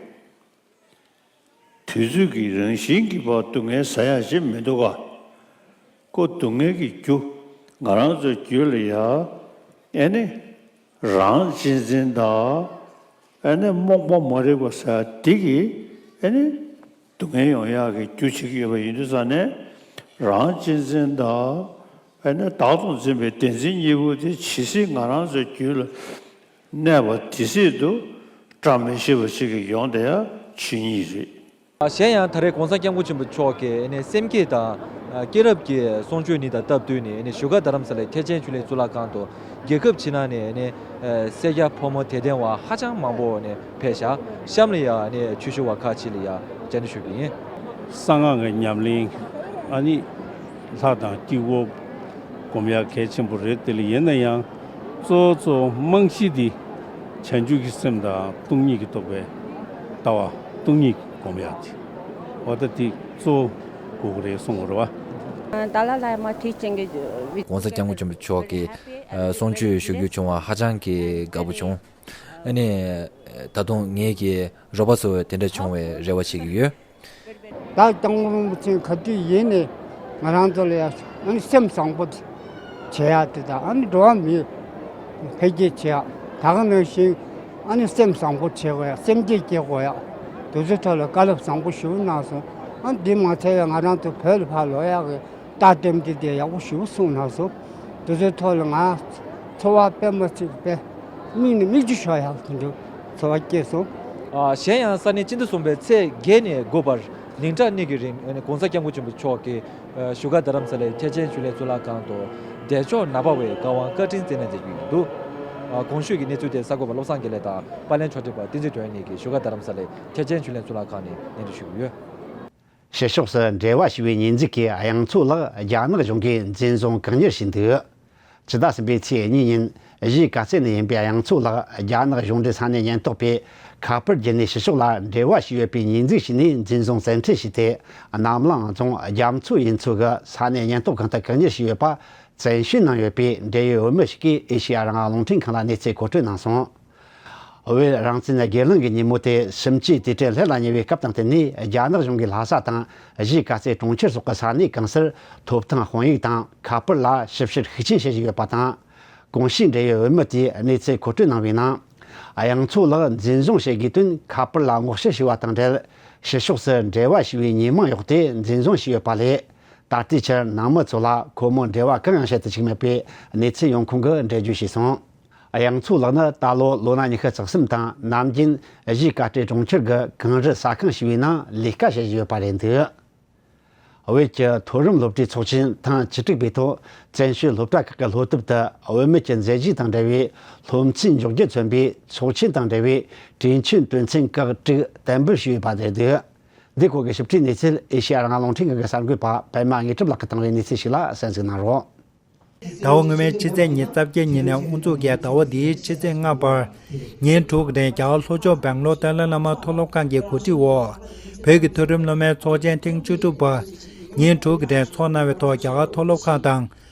དུས་ཚོད་ཀྱི་རང་བཞིན་གྱིས་ཕར་སྡུག་བསྔལ་ཟ་ཡ་ཞིག་མི་འདུག་ག་ཁོ་སྡུག་བསྔལ་གྱི་རྒྱུ་ང་རང་ཚོའི་རྒྱུད་ལ་ཡ་ཨེ་ནི་རང་གཅེས་འཛིན་དང་ ཨ་ནི་རྨོངས་པ་མ་རིག་པ་ཟེར་དེ་གིས་ཨ་ནི་སྡུག་བསྔལ་ཡོང་ཡག་གི་རྒྱུ་བྱེད་ཀྱི་ཡོད་པ་ཡིན་དུས་ཙང་ནས། རང་གཅེས་འཛིན་དང་ཨ་ནི་བདག་ཏུ་འཛིན་པའི་བདེན་འཛིན་གཉིས་པོ་དེ་ཇི་སྲིད་ང་རང་ཚོའི་རྒྱུད་ལ་གནས་པ་དེ་སྲིད་དུ་བཀྲ་མི་ཤིས་པ་ཅིག་གི་ཡོང་བསྡད་ཡ་ཆོས་ཉིད་རེད། གཞན་ཡང་ད་རེས་༸གོང་ས་༸སྐྱབས་མགོན་ཆེན་པོ་མཆོག་གིས་ཨ་ནི་སེམས་བསྐྱེད་དང་། ཨ། སྐྱེས་རབས་ཀྱི་གསུང་ཆོས་ཉིན་དང་སྟབས་བསྟུན་ནས་ཨ་ནི་བཞུགས་སྒར་རྡ་རམ་ས་ལའི་ཐེག་ཆེན་ཆོས་གླིང་གཙུག་ལག་ཁང་དུ། རྒྱལ་ཁབ་ཕྱི་ནང་ནས་ཨ་ནི། ཨ། སེར་སྐྱ་ཕོ་མོ་དད་ལྡན་བ་ཧ་ཅང་མང་པོ་ཨ་ནི་ཕེབས་ཤག་གཤམ་ལ་ཡ་ཨ་ནི་ཆོས་ཞུ་བ་ཁག་ཅིག་ལ་ཡ་བཅར་འདྲི་ཞུ་གི་ཡིན། གསང་སྔགས་ཀྱི་ཉམས་ལེན། ཨ་ནི་ལྷ་དང་དཀྱིལ་འཁོར་སྒོམ་ཡ་གལ་ཆེན་པོ་རེད། དེ་ལ་ཡིན་ན་ཡང་གཙོ་བོ་གཙོ་བོ་རྨང་གཞི་འདི་བྱང་ཆུབ་ཀྱི་སེམས་དང་སྟོང་ཉིད་ཀྱི་རྟོགས་པའི་ལྟ་བ། སྟོང་ཉིད་སྒོམ་ཡ་དེ། འོ་ད་དེ་གཙོ་བོ་དགོས་ཀྱི་རེད་གསུང་གི་རེད་བ། ཏཱ་ལའི་བླ་མ་དེ་ཅན་གྱི་༸གོང་ས་༸སྐྱབས་མགོན་ཆེན་པོ་མཆོག་གི་གསུང་ཆོས་ཞུ་རྒྱུ་བྱུང་བ་ཧ་ཅང་གི་དགའ་པོ་བྱུང་། ཨ་ནི། ད་དུང་ངེད་ཀྱི་རོགས་པ་ཚོ་དེ་འདྲ་བྱུང་བའི་རེ་བ་བྱེད་ཀྱི་ཡོད། ད་སྐྱབས་མགོན་རིན་པོ་ཆེ་ག་དུས་ཡིན་ནས་ང་རང་ཚོ་ལ་ཡ་ཨ་ནི་སེམས་བཟང་པོ་བྱེད་ཡ་དེ་དང་། ཨ་ནི་འགྲོ་བ་མི་འཕེལ་རྒྱས་བྱེད་ཡ། ད་ག་ནང་བཞིན་ཨ་ནི་སེམས་བཟང་པོ་བྱེད་དགོས་ཡ། སེམས་བསྐྱེད་སྐྱེ་དགོས་ཡ། དེ་ཚོའི་ཐོག་ལ་བཀའ་སློབ་བཟང་པོ་ཞེ་པོ་གནང་སོང་། ཨ་ནི་དེ་མ་ཚད་ཡ་ང་རང་ཚོ་བོད་ལ་ཕར་ལོག་ཡག་གི་རྟགས་དེབ་འདི་དེ་ཡག་པོ་ཞེ་པོ་གསུངས་གནང་སོང་། དེ་ཚོའི་ཐོག་ལ་ང་ཚོར་བ་དཔེ་མ་སྲིད་པའི་མིག་ནས་མིག་ཆུ་ཤོར་ཡག་དེ་འདྲའི་ཚོར་བ་སྐྱེས་སོང་། ཨ། གཞན་ཡང་ས་གནས་སྤྱི་ཟླ་གསུམ་པའི་ཚེས་བརྒྱད་ནས་དགུ་བར་ཉིན་གྲངས་གཉིས་ཀྱི་རིང་༸གོང་ས་༸སྐྱབས་མགོན་ཆེན་པོ་མཆོག་གིས་བཞུགས་སྒར་རྡ་རམ་ས་ལའི་ཐེག་ཆེན་ཆོས་གླིང་གཙུག་ལག་ཁང་དུ་བདེ་མཆོག་ནག་པ་བའི་བཀའ་དབང་བཀའ་དྲིན་བསྩལ་གནང་མཛད་རྒྱུ་ཡིན་འདུག་ཨ། གོང་ཞུས་ཀྱི་གནས་ཚུལ་དེ་གསར་འགོད་པ་བློ་བཟང་དགེ་ལེགས་དང་པར་ལེན་ཕྱོགས་སྒྲིག་པ་བསྟན་འཛིན་སྒྲོལ་དབྱངས་གཉིས་ཀྱིས་བཞུགས་སྒར་རྡ་རམ་ས་ལའི་ཐེག་ཆེན་ཆོས་གླིང་གཙུག་ལག་ཁང་ནས་སྙན་སྒྲོན་ཞུས་ཡོད། ཕྱི་ཕྱོགས་སུ་འབྲེལ་བ་ཞུ་བའི་ཉེས་འཛུགས་ཀྱིས་གཡང་ཚོགས་ལགས་རྒྱ་ནག་གཞུང་གིས་འཛིན་བཟུང་བཀག་ཉར་བྱས་འདུག་ཕྱི་ཟླ་གསུམ་པའི་ཚེས་གཉིས་ཉིན་གཞིས་ཀ་རྩེ་ནས་ཡིན་པའི་གཡང་ཚོགས་ལགས་རྒྱ་ནག་གཞུང་འབྲེལ་ས་གནས་ཉེན་རྟོག་པས་ཁ་པར་བརྒྱུད་ནས་ཕྱི་ཕྱོགས་ལ་འབྲེལ་བ་ཞུས་ཡོད་པའི་ཉེས་འཛུགས་བྱས་ནས་འཛིན་བཟུང་བཙན་ཁྲིད་བྱས་ཏེ། གནམ་ལངས་རྫོང་རྒྱ་མཚོ་གཡུ་མཚོ་གི་ས་གནས་ཉེན་རྟོག་ཁང་དུ་བཀག་ཉར་བྱས་ཡོད་པ་བཙན་བྱོལ་ནང་ཡོད་པའི་འབྲེལ་ཡོད་བོད་མི་ཞིག་གིས་ཨེ་ཤེ་ཡ་རང་དབང་རླུང་འཕྲིན་ཁང་ལ་གནས་ཚུལ་མཁོ་སྤྲོད་གནང་སོང་། བོད་རང་བཙན་སྒེར་ལངས་ཀྱི་ཉིན་མོ་དེ་ཕྱི་ཕྱོགས་དུས་དྲན་སླེབས་ལ་ཉེ་བའི་སྐབས་དང་བསྟུན་ནས། རྒྱ་ནག་གཞུང་གིས་ལྷ་ས་དང་གཞིས་ཀ་རྩེ་གྲོང་ཁྱེར་སོགས་ཀྱི་ས་གནས་གང་སར་ཐོབ་ཐང་དཔང་ཡིག་དང་ཁ་པར་ལ་ཞིབ་བཤེར་ཤུགས་ཆེན་བྱེད་བཞིན་ཡོད་པ་དང་། གོང་ཞུས་འབྲེལ་ཡོད་བོད་མི་དེས་གནས་ཚུལ་མཁོ་སྤྲོད་གནང་བའི་ནང་། གཡང་ཚོགས་ལགས་འཛིན་བཟུང་བྱེད་དགོས་དོན་ཁ་པར་ལ་སྔོག་བཤེར་བྱས་པ་དང་འབྲེལ། ཕྱི་ཕྱོགས་སུ་འབྲེལ་བ་ཞུ་བའི་ཉེས་མིང་འོག་ཏུ་འཛིན་བཟུང་བྱས་ཡོད་པ་ལས། ད་ལྟའི་ཆར་ནང་མི་ཚོ་ལ་ཁོ་མོ་འབྲེལ་བ་གང་ཡང་བྱེད་དུ་བཅུག་མེད་པའི་གནས་ཚུལ་ཡོང་ཁུངས་ཀྱིས་འགྲེལ་བརྗོད་བྱས་སོང་། གཡང་ཚོགས་ལགས་ནི་ད་ལོ་ལོ་ན་ཉི་ཤུ་རྩ་གསུམ་དང་། ནམ་རྒྱུན་གཞིས་ཀ་རྩེ་གྲོང་ཁྱེར་གྱི་གངས་རི་ཟ་ཁང་ཞེས་པའི་ནང་ལས་ཀ་བྱེད་བཞིན་ཡོད་པ་རེད་འདུག་བོད་ཀྱི་མཐོ་རིམ་སློབ་གྲྭའི་ཚོགས་ཆེན་ཐེངས་བཅུ་དྲུག་པའི་ཐོག་བཙན་བྱོལ་སློབ་གྲྭ་ཁག་གི་སློབ་དེབ་ཏུ་བོད་མི་གྱི་མཛད་རྗེས་དང་འབྲེལ་བའི་སློབ་ཚན་འཇོག་རྒྱུ་མཚོན་པའི་ཚོགས་ཆེན་དང་འབྲེལ་བའི་གྲོས་ཆོད་དོན་ཚན་ཁག་དྲུག་གཏན་འབེབས་བྱས་ཡོད་པ་རེད་འདུག་འདི་སྐོར་གྱི་ཞིབ་ཕྲའི་གནས་ཚུལ་ཨེ་ཤེ་ཡ་རང་དབང་རླུང་འཕྲིན་ཁང་གི་གསར་འགོད་པ་པད་མ་དངོས་གྲུབ་ལགས་ཀྱིས་བཏང་བའི་གནས་ཚུལ་ཞིག་ལ་གསན་གཟིགས་གནང་རོགས། ཟླ་བ་སྔོན་མའི་ཕྱི་ཚེས་ཉི་ཤུ་རྩ་བརྒྱད་ཉིན་ནས་དབུ་འཛུགས་ཀྱིས་ཟླ་བ་འདིའི་ཕྱི་ཚེས་ལྔ་བར་ཉིན་དྲུག་གི་རིང་རྒྱ་གར་ལྷོ་ཕྱོགས་སྦེང་ལོར་ཏཱ་ལའི་བླ་མ་མཐོ་སློབ་ཁང་གི་གོ་སྒྲིག་འོག་བོད་ཀྱི་མཐོ་རིམ་སློབ་མའི་ཚོགས་ཆེན་ཐེངས་བཅུ་དྲུག་པ་ཉིན་དྲུག་གི་རིང་འཚོགས་གནང་བའི་ཐོག་རྒྱ་གར་མཐོ་སློབ་ཁང་དང་།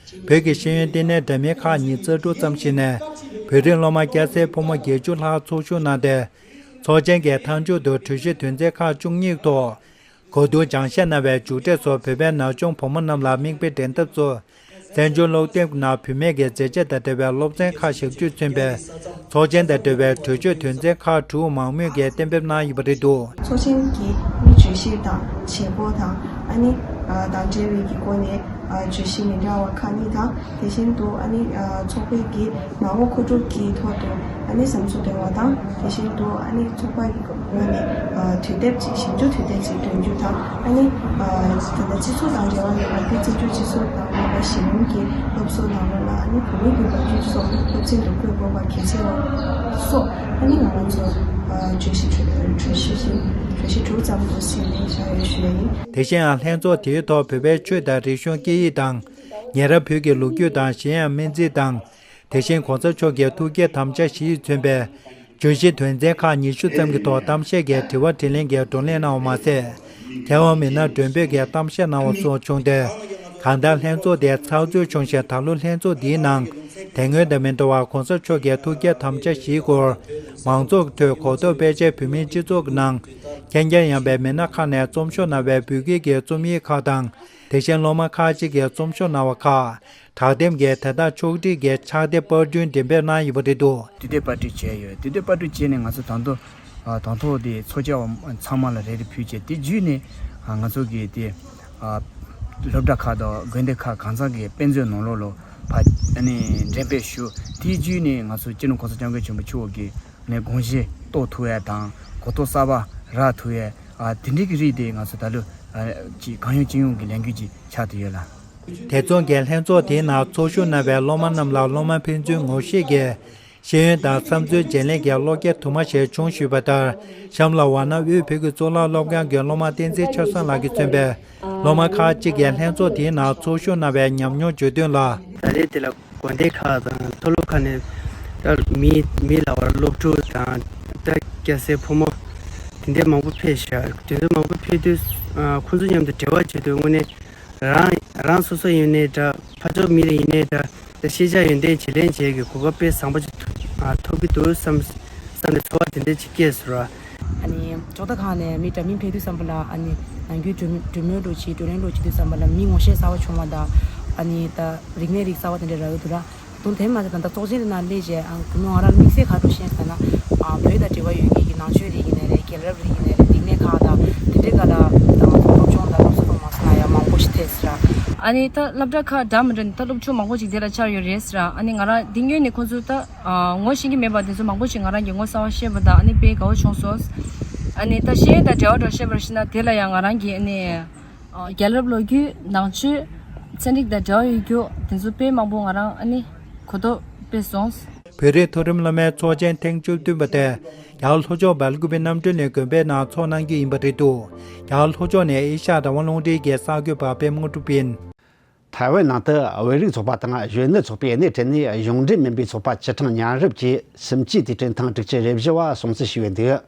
བོད་ཀྱི་ཤེས་ཡོན་ལྟེ་གནས་འདྲ་མིན་ཁག་ཉིས་རྩ་དྲུག་ཙམ་ཞིག་ནས་བོད་རིགས་སློབ་མ་སྐྱ་སེར་ཕོ་མོ་བརྒྱད་ཅུ་ལྷག་ཚོགས་ཞུགས་གནང་སྟེ། ཚོགས་ཆེན་གྱི་མཐའ་མཇུག་ཏུ་གྲོས་གཞི་དོན་ཚན་ཁག་བཅུ་གཉིས་ཐོག་གོ་བསྡུར་སྦྱང་བཤད་གནང་བའི་མཇུག་འབྲས་སུ་བོད་པའི་ན་ཆུང་བུ་མོ་རྣམས་ལ་མིག་དཔེ་འགྲན་ཐབས་སུ་བཙན་བྱོལ་སློབ་དེབ་ནང་བུད་མེད་ཀྱི་མཛད་རྗེས་དང་འབྲེལ་བའི་སློབ་ཚན་ཁག་ཞེ་གཅིག་མཚོན་པའི་ཚོགས་ཆེན་དང་འབྲེལ་བའི་གྲོས་ཆོད་དོན་ཚན་ཁག་དྲུག་མང་མོས་ཀྱིས་གཏན་འབེབས་གནང་ཡོད་པ་རེད་འདུག་ཚོགས་ཆེན་གྱི་མི་བརྗོད་གཞི་དང་བྱེད་སྒོ་དང་ཨ་ནི་དང་འབྲེལ་བའི་གི་སྒོ་ནས་བརྗོད་གཞི་མི་འདྲ་བ་ཁག་གཉིས་དང་། དེ་བཞིན་དུ་ཨ་ནི་ཚོགས་པའི་གི་མ་འོངས་མཁོ་སྒྲུབ་ཀྱི་ཐོག་ཏུ་ཨ་ནི་བསམ་ཚུལ་འདོན་པ་དང་། དེ་བཞིན་དུ་ཨ་ནི་ཚོགས་པ་གི་ངོས་ནས་དུས་དེབ་ཅིག་ཞིབ་འཇུག་དུས་དེབ་ཅིག་འདོན་རྒྱུ་དང་། ཨ་ནི་ད་ལྟ་སྤྱི་ཚོགས་དང་འབྲེལ་བ་ཡོད་པ་དེ་བཙན་བྱོལ་སྤྱི་ཚོགས་དང་ཡོད་པ་གཞི་རིམ་གྱི་སློབ་གསོ་ནང་ལོགས་ལ་ཨ་ནི་བུད་མེད་ཀྱི་བབ་ཅོལ་སོགས་སློབ་ཚན་དུ་བཀོད་དགོས་པ་གལ་ཆེ་བ་སོགས་ཨ་ནི་ང་རང་ཚོ་གྲོས་གཞི་གྲོས་གཞི་གྲོས་གཞི་དྲུག་ཙམ་དུ་ཟིན་ནས་བཞག་ཡོད་ཞུ་ཡ་ཡིན། དེ་བཞིན་ཡང་ལྷན་ཚོགས་དེའི་ཐོག་བོད་པའི་ཆོས་དང་རིག་གཞུང་སྐད་ཡིག་དང་། ཉེ་རབས་བོད་ཀྱི་ལོ་རྒྱུས་དང་གཞན་ཡང་སྨན་རྩིས་དང་། དེ་བཞིན་གོང་ས་མཆོག་གི་ཐུགས་བསྐྱེད་དམ་བཅའ་བཞིས་མཚོན་པའི་བརྗོད་གཞི་དོན་ཚན་ཁག་ཉི་ཤུ་ཙམ་གྱི་ཐོག་གཏམ་བཤད་ཀྱི་དྲི་བ་དྲིས་ལན་གྱི་བགྲོ་གླེང་གནང་བ་མ་ཟད། མཁས་དབང་མི་སྣ་མགྲོན་འབོད་ཀྱིས་གཏམ་བཤད་གནང་བ་སོགས་བྱུང་སྟེ། གང་ལྟར་ལྷན་ཚོགས་དེ་ཚགས་ཚུད་བྱུང་ཞིང་། ད་ལོ་ལྷན་ཚོགས་འདིའི་ནང་ དེ་སྔོན་དང་མི་འདྲ་བར་གོང་ས་མཆོག་གི་ཐུགས་བསྐྱེད་དམ་བཅའ་བཞིའི་སྐོར་མང་ཚོགས་ཀྱི་ཁྲོད་གོ་རྟོགས་སྤེལ་ཆེད་བོད་མིའི་སྤྱི་ཚོགས་ཀྱི་ནང་ཁེར་རྐྱང་ཡིན་པའི་མི་སྣ་ཁག་ནས་རྩོམ་ཤོག་གནང་བའི་བོད་སྐད་ཀྱི་རྩོམ་ཡིག་ཁག་དང་། དེ་བཞིན་སློབ་མ་ཁག་ཅིག་གིས་རྩོམ་ཤོག་གནང་བ་ཁག་དྲག་འདེམས་ཀྱིས་དེ་དག་ཕྱོགས་སྒྲིག་གིས་ཕྱག་དེབ་པར་སྐྲུན་འགྲེམས་སྤེལ་གནང་ཡོད་པ་རེད་འདུག། དུས་དེབ་པར་སྐྲུན་བྱས་ཡོད། དུས་དེབ་པར་སྐྲུན་བྱས་ནས་ང་ཚོ་ད་དུང་ཨ་དང་ཐོག་དེ་ཚོགས་བཅར་བ་ཚང་མ་ལ་རེ་རེ་ཕུལ་བྱས། དེ་བརྒྱུད་ནས་ཨ་ང་ཚོ་གི་དེ་ཨ་སློབ་གྲྭ་ཁག་དང་དགོན་སྡེ་ཁག་གང་ཚང་གི་དཔེ་མཛོད་ནང་ལོགས་ལ་ཕ་ཨ་ནི་འགྲེམས་སྤེལ་ཞུ། དེ་བརྒྱུད་ནས་ང་ཚོ་སྤྱི་ནོར་གོང་ས་སྐྱབས་མགོན་ཆེན་པོ་མཆོག་གི་ནས་དགོངས་བཞེད་རྟོགས་ཐུབ་ཡས་དང་གོ་རྟོགས་གསར་པ་རག་ཐུབ་ཡས་ཨ་དེ་འདྲའི་གི་རིགས་དེ་ང་ཚོ་ད་ལོ་ཨ་ཅིག་གང་ཡོང་ཅི་ཡོང་གི་ལས་འགུལ་ཅིག་ཆགས་བསྡད་ཡོད་ལ། དེ་མཚུངས་ཀྱི་ལྷན་ཚོགས་དེའི་ནང་ཚོགས་ཞུགས་གནང་བའི་སློབ་མ་རྣམས་ལ་སློབ་མ་ཕན་ཚུན་ངོ་ཤེས་ཀྱིས་ཤེས་ཡོན་དང་བསམ་ཚུལ་བརྗེ་ལེན་གྱི་བློ་སྐྱེད་དུ་མ་ཞིག་བྱུང་ཞུས་པ་ལྟར། གཤམ་ལ་ཝཱ་ཎ་དབུས་བོད་ཀྱི་གཙུག་ལག་སློབ་ཁང་གི་སློབ་མ་བསྟན་འཛིན་ཆོས་བཟང་ལགས་ཀྱིས་མཚོན་པའི་སློབ་མ་ཁག་ཅིག་གིས་ལྷན་ཚོགས་དེའི་ནང་ཚོགས་ཞུགས་གནང་བའི་ཉམས་མྱོང་བརྗོད་དོན་ལ། ད་རེས་དེ་ལ་དགོན་སྡེ་ཁག་དང་མཐོ་སློབ་ཁག་ནས་ད་མི་མི་ལ་བར་སློབ་ཕྲུག་དང་ད་སྐྱ་སེར་ཕོ་མོ་དེ་འདྲ་མང་པོ་ཕེབས་ཤག། དེ་འདྲ་མང་པོ་ཕེབས་དུས་ཨ་ཁོང་ཚོ་མཉམ་དུ་འབྲེལ་བ་བྱེད་དུས་དངོས་གནས་རང་རང་སོ་སོ་ཡིན་ནའི་འདྲ། ཕར་ཕྱོགས་མི་ལ་ཡིན་ནའི་འདྲ། ད་ཤེས་བྱ་ཡོན་ཏན་བརྗེ་ལེན་བྱེད་ཀྱི་གོ་སྐབས་དཔེ་བཟང་པོ་ཅིག་ཐོབ་ཨ་ཐོབ་ཀྱི་འདུག་བསམ་བསམ་ནས་ཚོར་བ་དེ་འདྲ་ཅིག་སྐྱེས་སོང་ར། ཨ་ནི་ཚོགས་སྡེ་ཁག་ནས་མི་འདྲ་མིན་ཕེབས་དུས་ཙམ་པ་ལ་ཨ་ནི་ནམ་རྒྱུན་གྲོས་གྲོས་མོལ་འདྲ་བྱེད་བགྲོ་གླེང་འདྲ་བྱེད་དུས་ཙམ་པ་ལ་མི་ངོ་ཤེས་གསར་པ་བྱུང་བ་དང་། ཨ་ནི་ད་རིག་གནས་རིགས་གསར་པ་དེ་འདྲ་རག་གི་འདུག་ར། དུང་དེ་མ་ཟད་ད་ལྟ་ཚོགས་ཆེན་ནང་སླེབས་རྗེས་ཨ་གུས་མོ་ང་རང་དམིགས་བསལ་ག་རེ་ཤེས་ཟེར་ན། ཨ་བོད་དང་འབྲེལ་བ་ཡོད་མཁན་གྱི་ནང་ཆོས་རིག་ཡིན་ནའི་རེད། རྒྱལ་རབས་རིག་ཡིན་ནའི་རེད། རིག་གནས་ཁག་དང་དེ་འདྲའི་སྒང་ལ་ད་སློབ་སྦྱོང་དང་སློབ་གསོ་གཏོང་བ་སོགས་ལ་ཡང་མང་པོ་ཞིག་ཐེབས་ཟེར། ཨ་ནི་ད་སློབ་གྲྭ་ཁག་འདྲ་མི་འདྲ་ནས་ད་སློབ་ཕྲུག་མང་པོ་ཞིག་དེ་ལ་བཅར་ཡོད་རེད་ཟེར། ཨ་ནི་ང་རང་འདི་སྔོན་ནས་ཁོང་ཚོ་ད་ཨ་ངོ་ཤེས་ཀྱི་མེད་པ་དེ་ཚོ་མང་པོ་ཞིག་ང་རང་གིས་ངོ་གསར་བ་ཤེས་པ་དང་། ཨ་ནི་དཔེ་དགའ་བོ་བྱུང་སོང་། ཨ་ནི་ད་ཤེས་ཡོན་དང་འབྲེལ་བ་འདྲ་བཤད་པར་ཤེས་ན་དེ་ལ་ཡང་ང་རང་གིས་ཨ་ནི། རྒྱལ་རབས་ལོ་རྒྱུས། ནང་ཆོས། ཚན་རིག་དང་འབྲེལ་བ་ཡོད་རྒྱུ་དེ་ཚོ་དཔེ་མང་པོ་ང་རང་ཨ་ནི་གོ་རྟོགས་སྤེལ་སོང་། བོད་རིགས་མཐོ་རིམ་སློབ་མའི་ཚོགས་ཆེན་ཐེངས་བཅུ་བདུན་པ་དེ་རྒྱ་གར་ལྷོ་ཕྱོགས་སྦེལ་ཀུ་པེ་གནམ་གྲུ་གླིང་དགོན་པའི་ནང་ཚོགས་གནང་རྒྱུ་ཡིན་པ་རེད་འདུག། རྒྱ་གར་ལྷོ་ཕྱོགས་ནས་ཨེ་ཤ་ཡ་རང་དབང་རླུང་འཕྲིན་གྱི་གསར་འགོད་པ་པད་མ་དངོས་གྲུབ་ཡིན། ཐའེ་ཝན་ནང་དུ་བོད་རིགས་ཚོགས་པ་དང་གཞོན་ནུ་ཚོགས་པའི་སྣེ་ཁྲིད་ནས་གཞུང་འབྲེལ་མིན་པའི་ཚོགས་པ་བཅུ་གྲངས་མཉམ་རུབ་ཀྱིས་སུམ་བཅུའི་དུས་དྲན་ཐེངས་དྲུག་ཅུ་རེ་བཞི་བ་སྲུང་བརྩི་ཞུས་ཡོད་འདུག།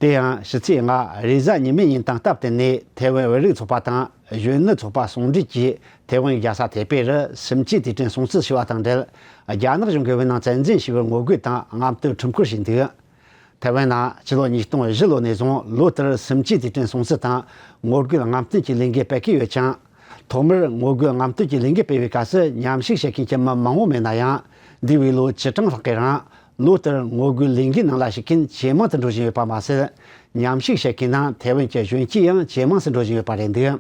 དེ་ཡང་ཕྱི་ཚེས་ལྔ་རེས་གཟའ་ཉི་མའི་ཉིན་དང་སྟབས་བསྟུན་ནས་ཐའེ་ཝན་བོད་རིགས་ཚོགས་པ་དང་གཞོན་ནུ་ཚོགས་པ་ཟུང་འབྲེལ་གྱིས་ཐའེ་ཝན་རྒྱལ་ས་ཐའེ་པེ་རུ་སུམ་བཅུའི་དུས་དྲན་སྲུང་བརྩི་ཞུ་བ་དང་འབྲེལ། རྒྱ་ནག་གཞུང་གིས་བོད་ནང་བཙན་འཛུལ་བྱས་པར་ངོ་རྒོལ་དང་རྔམ་སྟོན་ཁྲིམས་བཀོད་བྱས་འདུག། ཐའེ་ཝན་ནང་ཕྱི་ལོ་ཉིས་སྟོང་བཞི་ལོ་ནས་བཟུང་ལོ་ལྟར་སུམ་བཅུའི་དུས་དྲན་སྲུང་བརྩི་དང་ངོ་རྒོལ་རྔམ་སྟོན་གྱི་ལས་འགུལ་སྤེལ་གྱི་ཡོད་ཀྱང་། ཐོག་མར་ངོ་རྒོལ་རྔམ་སྟོན་གྱི་ལས་འགུལ་སྤེལ་བའི་སྐབས་སུ་མཉམ་ཞུགས་བྱེད་མཁན་གྱི་མི་མང་བོ་མེད་ན་ཡང་། འདས་པའི་ལོ་བཅུ་གྲངས་ལྷག་གི་རིང་ལོ་ལྟར་ངོ་རྒོལ་ལས་འགུལ་ནང་ལ་ཞུགས་མཁན་ཇེ་མང་དུ་འགྲོ་བཞིན་ཡོད་པ་མ་ཟད། མཉམ་ཞུགས་བྱེད་མཁན་ནང་ཐའེ་ཝན་གྱི་གཞོན་སྐྱེས་ཡང་ཇེ་མང་དུ་འགྲོ་བཞིན་ཡོད་པ་རེད་འདུག།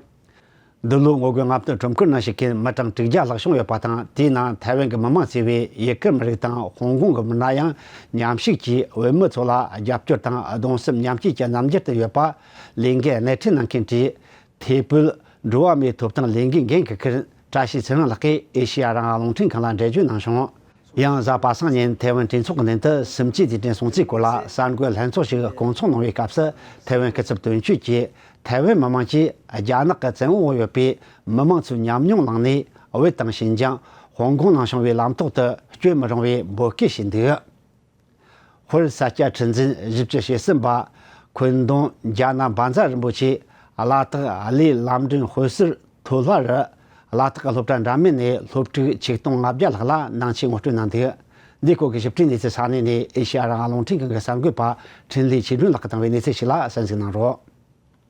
འདི་ལོ་ངོ་རྒོལ་རྔམ་སྟོན་ཁྲིམས་བཀོད་ནང་ཞུགས་མཁན་མི་གྲངས་དྲུག་བརྒྱ་ལྷག་བྱུང་ཡོད་པ་དང་། དེའི་ནང་ཐའེ་ཝན་གྱི་མི་མང་གཙོས་པའི་ཡུ་གུར་མི་རིགས་དང་ཧོང་ཀོང་གི་མི་སྣ་ཡང་མཉམ་ཞུགས་ཀྱིས་བོད་མི་ཚོ་ལ་རྒྱབ་སྐྱོར་དང་གདུང་སེམས་མཉམ་སྐྱེད་ཀྱི་རྣམ་འགྱུར་བསྟན་ཡོད་པ་ལས་འགུལ་སྣེ་ཁྲིད་གནང་མཁན་གྱིས། ཐའེ་པེ་འགྲོ་བ་མིའི་ཐོབ་ཐང་ལས་འགུལ་འགན་འཁུར་མཁན་བཀྲ་ཤིས་ཚེ་རིང་ལགས་ཀྱིས་ཨེ་ཤེ་ཡ་རང་དབང་རླུང་འཕྲིན་ཁང་ལ་འགྲེལ་བརྗོད་གནང་བྱུང་། ཡང་གཟའ་པ་སངས་ཉིན་ཐའེ་ཝན་གྲོས་ཚོགས་ཀྱི་མདུན་དུ་སུམ་བཅུའི་དུས་དྲན་སྲུང་བརྩིའི་སྐོར་ལ་གསར་འགོད་ལྷན་ཚོགས་ཤིག་བསྐོང་ཚོགས་གནང་བའི་སྐབས་སུ། ཐའེ་ཝན་སྐུ་ཚབ་དོན་གཅོད་ཀྱིས་ཐའེ་ཝན་མི་དམངས་ཀྱིས་རྒྱ་ནག་གི་བཙན་འོག་ཡོད་པའི་མི་དམངས་ཚོའི་ཉམས་མྱོང་བླངས་ནས། བོད་དང་ཞིན་ཅང་། ཧོང་ཀོང་ནང་བྱུང་བའི་ལམ་ཐོག་ཏུ་སྐྱོད་མི་རུང་བའི་འབོད་སྐུལ་བྱས་འདུག། ཧོར་ས་སྐྱ་ཁྲི་འཛིན་བཞི་བཅུ་ཞེ་གསུམ་པ། འཁོན་གདོང་རྒྱ་ནག་བཛྲ་རིན་པོ་ཆེ། ལ་དྭགས་གླེ་ལམ་སྒྲོན་ཧོར་ཟུར་མཐོ་ལྷ་རུ། ལ་དྭགས་ཀྱི་སློབ་གྲྭ་འདྲ་མིན་ནས་སློབ་ཕྲུག་ཆིག་སྟོང་ལྔ་བརྒྱ་ལྷག་ལ་ནང་ཆོས་ངོ་སྤྲོད་གནང་འདུག། འདིའི་སྐོར་གྱི་ཞིབ་ཕྲའི་གནས་ཚུལ་ས་གནས་ནས་ཨེ་ཤེ་ཡ་རང་དབང་རླུང་འཕྲིན་ཁང་གི་གསར་འགོད་པ་འཕྲིན་ལས་ཆོས་སྒྲོན་ལགས་ཀྱིས་བཏང་བའི་གནས་ཚུལ་ཞིག་ལ་གསན་གཟིགས་གནང་རོགས།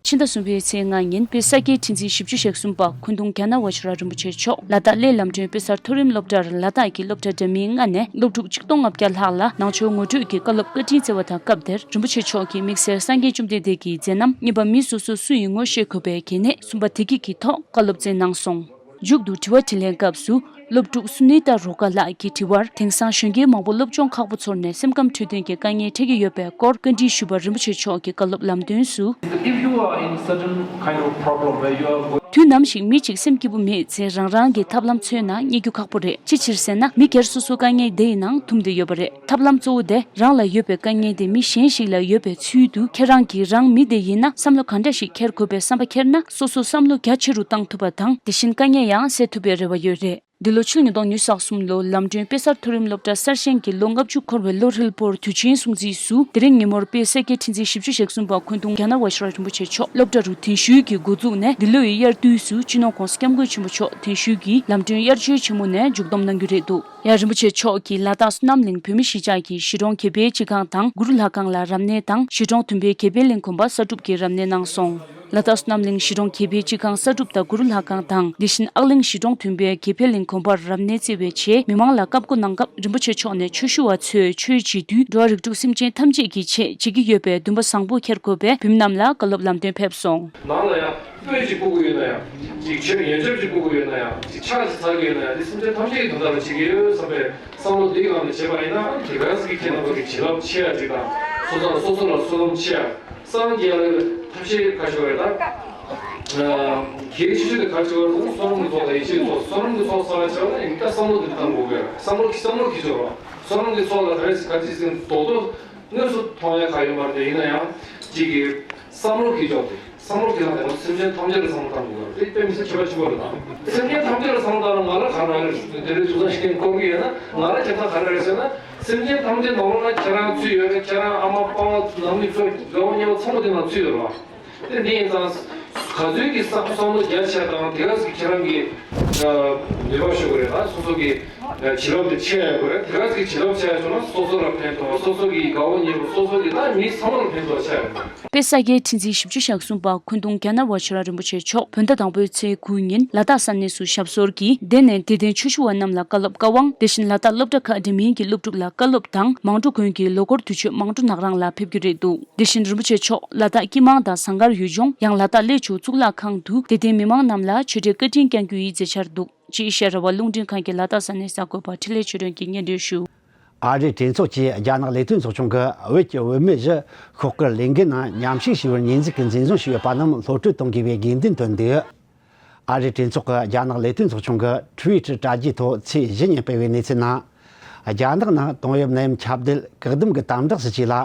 ཕྱི་ཟླ་གསུམ་པའི་ཚེས་ལྔ་ཉིན་དཔལ་ས་སྐྱའི་ཁྲི་འཛིན་བཞི་བཅུ་ཞེ་གསུམ་པ་འཁོན་གདོང་རྒྱ་ནག་བཛྲ་རིན་པོ་ཆེ་མཆོག་ལ་དྭགས་གླེ་ལམ་སྒྲོན་དཔེ་གསར་མཐོ་རིམ་སློབ་གྲྭར་ལ་དྭགས་ཀྱི་སློབ་གྲྭ་འདྲ་མིན་ལྔ་ནས་སློབ་ཕྲུག་ཆིག་སྟོང་ལྔ་བརྒྱ་ལྷག་ལ་ནང་ཆོས་ངོ་སྤྲོད་ཀྱི་བཀའ་སློབ་བཀའ་དྲིན་སྩལ་བ་དང་། སྐབས་དེར་རིན་པོ་ཆེ་མཆོག་གིས་དམིགས་བསལ་སངས་རྒྱས་བཅོམ་ལྡན་འདས་ཀྱི་མཛད་རྣམ་གཉིས་པ་མི་སོ་སོ་སུ་ཡིན་ངོ་ཤེས་དགོས་པའི་གལ་གནད་གསུམ་པ་དེ་གཉིས་ཀྱི་ཐོག་བཀའ་སློབ་སྩལ་གནང་སོང་། མཇུག་ཏུ་དྲི་བ་དྲིས་ལན་སྐབས་སུ། སློབ་ཕྲུག་སུ་ནི་ཏཱ་རོ་ཀ་ལགས་ཀྱིས་དྲི་བར། དེང་སང་གཞོན་སྐྱེས་མང་པོ་སློབ་སྦྱོང་ཁག་པོ་ཚོར་ནས་སེམས་ཁམས་འཕྲོད་བསྟེན་གྱི་དཀའ་ངལ་འཕྲད་ཀྱི་ཡོད་པའི་སྐོར་བཀའ་འདྲི་ཞུས་པར། རིན་པོ་ཆེ་མཆོག་གིས་བཀའ་སློབ་ལམ་སྟོན་སུ། If you are in certain kind of problem where you are going དུས་ནམ་ཞིག་མི་གཅིག་སེམས་སྐྱིད་པོ་མེད་ཚེ་རང་རང་གི་ཐབས་ལམ་འཚོལ་ན་རྙེད་རྒྱུ་ཁག་པོ་རེད། ཅིའི་ཕྱིར་ཟེར་ན་མི་སྒེར་སོ་སོ་དཀའ་ངལ་དེའི་ནང་འཐུམ་བསྡད་ཡོད་པ་རེད། ཐབས་ལམ་གཙོ་བོ་དེ་རང་ལ་ཡོད་པའི་དཀའ་ངལ་དེ་མི་གཞན་ཞིག་ལ་ཡོད་པའི་ཚུལ་དུ། ཁྱེད་རང་གིས་རང་མི་དེ་ཡིན་ན་བསམ་བློ་ག་འདྲ་ཞིག་འཁྱེར་དགོས་པའི་བསམ་པ་འཁྱེར་ན་སོ་སོ་བསམ་བློ་རྒྱ་ཆེ་རུ་བཏང་ཐུབ་པ་དང་། དེ་བཞིན་དཀའ་ངལ་ཡང་སེལ་ཐུབ་པའི་རེ་བ་ཡོད་རེད། འདི་ལོ་ཕྱི་ལོ་ཉིས་སྟོང་ཉི་ཤུ་རྩ་གསུམ་ལོ་ལམ་སྒྲོན་དཔེ་གསར་མཐོ་རིམ་སློབ་གྲྭ་གསར་བཞེངས་ཀྱི་ལོ་ལྔ་བཅུ་འཁོར་བའི་ལོ་ཧྲིལ་པོར་དུས་ཆེན་སྲུང་བརྩིའི་ཟུར། དེ་རིང་ཉིན་མོར་དཔལ་ས་སྐྱའི་ཁྲི་འཛིན་བཞི་བཅུ་ཞེ་གསུམ་པ་འཁོན་གདོང་རྒྱ་ནག་བཛྲ་རིན་པོ་ཆེ་མཆོག་སློབ་གྲྭ་རུ་གདན་ཞུས་ཀྱིས་འགོ་བཙུགས་ནས། འདི་ལོའི་དབྱར་དུས་སུ་སྤྱི་ནོར་༸གོང་ས་༸སྐྱབས་མགོན་ཆེན་པོ་མཆོག་གདན་ཞུས་ཀྱིས་ལམ་སྒྲོན་དབྱར་ཆོས་ཆེན་མོ་ནས་མཇུག་བསྡོམས་གནང་རྒྱུ་རེད་འདུག། ཡང་རིན་པོ་ཆེ་མཆོག་གིས་ལ་དྭགས་བསོད་ནམས་གླིང་བོད་མི་གཞིས་ཆགས་ཀྱི་གཞིས་གྲོང་ཁེ་ཕན་སྤྱི་ཁང་དང་གུ་རུ་ལྷ་ཁང་ལ་རབ་གནས་དང་གཞིས་གྲོང་བདུན་པའི་ཁེ་ཕན་གླིང་གོམ་པ་གསར་སྒྲུབ་ཀྱི་རབ་གནས་གནང་སོང་། ལ་དྭགས་བསོད་ནམས་གླིང་གཞིས་གྲོང་ཁེ་ཕན་སྤྱི་ཁང་གསར་སྒྲུབ་དང་གུ་རུ་ལྷ་ཁང་དང་། དེ་བཞིན་ཨག་གླིང་གཞིས་གྲོང་བདུན་པའི་ཁེ་ཕན་གླིང་གོམ་པར་རབ་གནས་བརྩི་བའི་ཆེད་མི་མང་ལ་བཀའ་བསྒོ་གནང་སྐབས། རིན་པོ་ཆེ་མཆོག་ནས་ཆོས་ཞུ་བ་ཚོས་ཆོས་བྱེད་དུས་འགྲོ་བ་རིགས་དྲུག་སེམས་ཅན་ཐམས་ཅད་ཀྱི་ཆེད་བྱེད་ཀྱི་ཡོད་པའི་འདུན་པ་བཟང་པོ་འཁྱེར་དགོས་པའི་བོད་མི་རྣམས་ལ་བཀའ་སློབ་ལམ་སྟོན་ཕེབས་སོང་། ནང་ལ་ཡང་། སྤོས་ཅིག་ཕུལ་གྱི་ཡོད་ན་ཡང་། ཅིག་ཆོས་ཉན་ཆོས་ཅིག་ཕུལ་གྱི་ཡོད་ན་ཡང་། ཅིག་ཕྱག་ཅིག་འཚལ་གྱི་ཡོད་ན་ཡང་། འདི་སེམས་ཅན་ཐམས་ཅད་ཀྱི་དོན་དག་ལ་བྱེད་ཀྱི་ཡོད་བསམ་པའི་བསམ་བློ་འདིའི་ངང་ནས་བྱེད་པ་ཡིན་ན། དེ་ག་ཟིག་གི་ཁྱེད་རྣམ་པ་གི་བྱིན་རླབས་ཆེ་ཡ་ཅིག་དང་། སོ་སོ་ལ་སོ་སོ་ལ་བསོད་ནམས་ཆེ་ཡ། སངས་རྒྱས་ལ་ཐབས་ཤེས་ཁ་ཤོར་རེད་ད། གལ་ཆེ་ཤོས་དེ་ག་ཅིག་བར་དུ་བསོད་ནམས་ཀྱི་ཚོགས་དང་ཡེ་ཤེས་ཀྱི་ཚོགས། བསོད་ནམས་ཀྱི་ཚོགས་གསར་བ་བྱས་པ་ན་ཡིན་ད་བསམ་བློ་འདི་བཏང་དགོས་ཀྱི་རེད། བསམ་བློ་བསམ་བློ་གི་ཆོག་རོགས། བསོད་ནམས་ཀྱི་ཚོགས་ལ་ག་རེ་ཟེར་ག་ཅི་ཟེར་རྡོག་རྡོག་དངོས་སུ་མཐོང་ཡ་ག་ཡོད་མ་རེད། ཡིན་ན་ཡང་གཅིག་གིས་བསམ་བློ་གི་ཆོག་དེ། བསམ་བློ་གི་ལྷག་དེ་ནི་སེམས་ཅན་ཐམས་ཅད་ལ་བསམ་བློ་བཏང་དགོས་རེད། དེ་དཔེ་མི་སྲིད་ཁྱད་པར་ཆེན་པོ་རེད་ད། སེམས་ཅན་ཐམས་ཅད་ལ་བསམ་བློ་བཏང་ན་ང་ལ་ག་རེ་རེད། དེ་རིང་དུས་ཚོད་ཤིག་འཁོར་གི་ཡོད་ན་ང་ལ་ཁྱད་མཚར་ག་རེ་རེད་ཟེར་ན། སེམས་ཅན་ཐམས་ཅད་ནང་ལོགས་ན་ཁྱེད་རང་ཚུད་ཡོད་རེད། ཁྱེད་རང་ཨ་མ་པ་ཕ་ནང་མི་ཚོ་དགའ་བོ་ཉེ་བོ་ཚང་མ་དེ་ནང་ཚུད་ཡོད་རེད་བ། དེ་འདི་ཡིན་ཙང་ག་ཚོད་ཀྱི་བསམ་བསམ་བློ་རྒྱ་ཆེ་དང་དེ་ག་ཚོད་ཁྱེད་རང་གི་ནུས་པ་ཤོད་དགོས་རེད་ད། སོ་སོ་གི་བྱིན་རླབས་དེ་ཆེ་ཡོད་དགོས་རེད། དེ་ག་ཚོད་ཀྱི་བྱིན་རླབས་ཆེ་ཡ་བྱུང་ན་སོ་སོ་ལ་ཕན་ཐོགས། སོ་སོ་གི་དགའ་བོ་ཉེ་བོ་སོ་སོ་གི་ད་མི་ཚང་མ་ལ་ཕན་ཐོགས་ཆེ་ཡོད་དགོས། དཔལ་ས་སྐྱའི་ཁྲི་འཛིན་བཞི་བཅུ་ཞེ་གསུམ་པ་འཁོན་གདོང་རྒྱ་ནག་བ་ཆོས་ར་རིན་པོ་ཆེ་མཆོག་བོད་ཟླ་དང་པོའི་ཚེས་དགུ་ཉིན་ལ་དྭགས་ས་གནས་སུ་ཞབས་སོར་གྱིས་དེ་ནས་དད་ལྡན་ཆོས་ཞུ་བ་རྣམས་ལ་བཀའ་སློབ་བཀའ་དབང་། དེ་བཞིན་ལ་དྭགས་སློབ་གྲྭ་ཁག་འདྲ་མིན་གྱི་སློབ་ཕྲུག་ལ་བཀའ་སློབ་དང་མང་གྲོ་དགོན་གྱི་ལོ་འཁོར་དུས་མཆོད་མང་གྲོ་གནང་རང་ལ་ཕེབས་རྒྱུ་རེད་འདུག་དེ་བཞིན་རིན་པོ་ཆེ་མཆོག་ལ་དྭགས་སྐྱིད་མང་དང་ཟངས་དཀར་ཡུལ་ལྗོངས། ཡང་ལ་དྭགས་གླེ་ཆུ་གཙུག་ལག་ཁང་དུ་དད་ལྡན་མི་མང་རྣམས་ལ་ཆོས་འབྲེལ་བཀའ་དྲིན་བསྐྱང་རྒྱུ་ཡི་མཛད་འཆར་འདུག་ཅེས་ཨེ་ཤ་ཡ་རང་དབང་རླུང་འཕྲིན་ཁང་གི་ལ་དྭགས་ས་གནས་གསར་འགོད་པ་འཕྲིན་ལས་ཆོས་སྒྲོན་གྱིས་སྙན་སྒྲོན་ཞུ། ཨ་རིའི་གྲོས་ཚོགས་ཀྱིས་རྒྱ་ནག་ལས་དོན་ཚོགས་ཆུང་གི་བོད་ཀྱི་བུད་མེད་བཞི་ཤོག་དཀར་ལས་འགུལ་ནང་མཉམ་ཞུགས་བྱས་པར་ཉེས་འཛུགས་ཀྱིས་འཛིན་བཟུང་བྱས་ཡོད་པ་རྣམས་གློད་བཀྲོལ་གཏོང་དགོས་པའི་དགོས་འདུན་བཏོན་འདུག་ཨ་རིའི་གྲོས་ཚོགས་ཀྱི་རྒྱ་ནག་ལས་དོན་ཚོགས་ཆུང་གི་ཊུ་ཝི་ཊར་དྲ་རྒྱའི་ཐོག་ཚེས་བཞི་ཉིན་སྤེལ་བའི་གནས་ཚུལ་ནང་། རྒྱ་ནག་ནང་ཏོང་ཡབ་ནད་ཡམས་ཁྱབ་གདལ་བཀག་སྡོམ་གྱི་དམ་དྲག་སྲིད་ཇུས་ལ་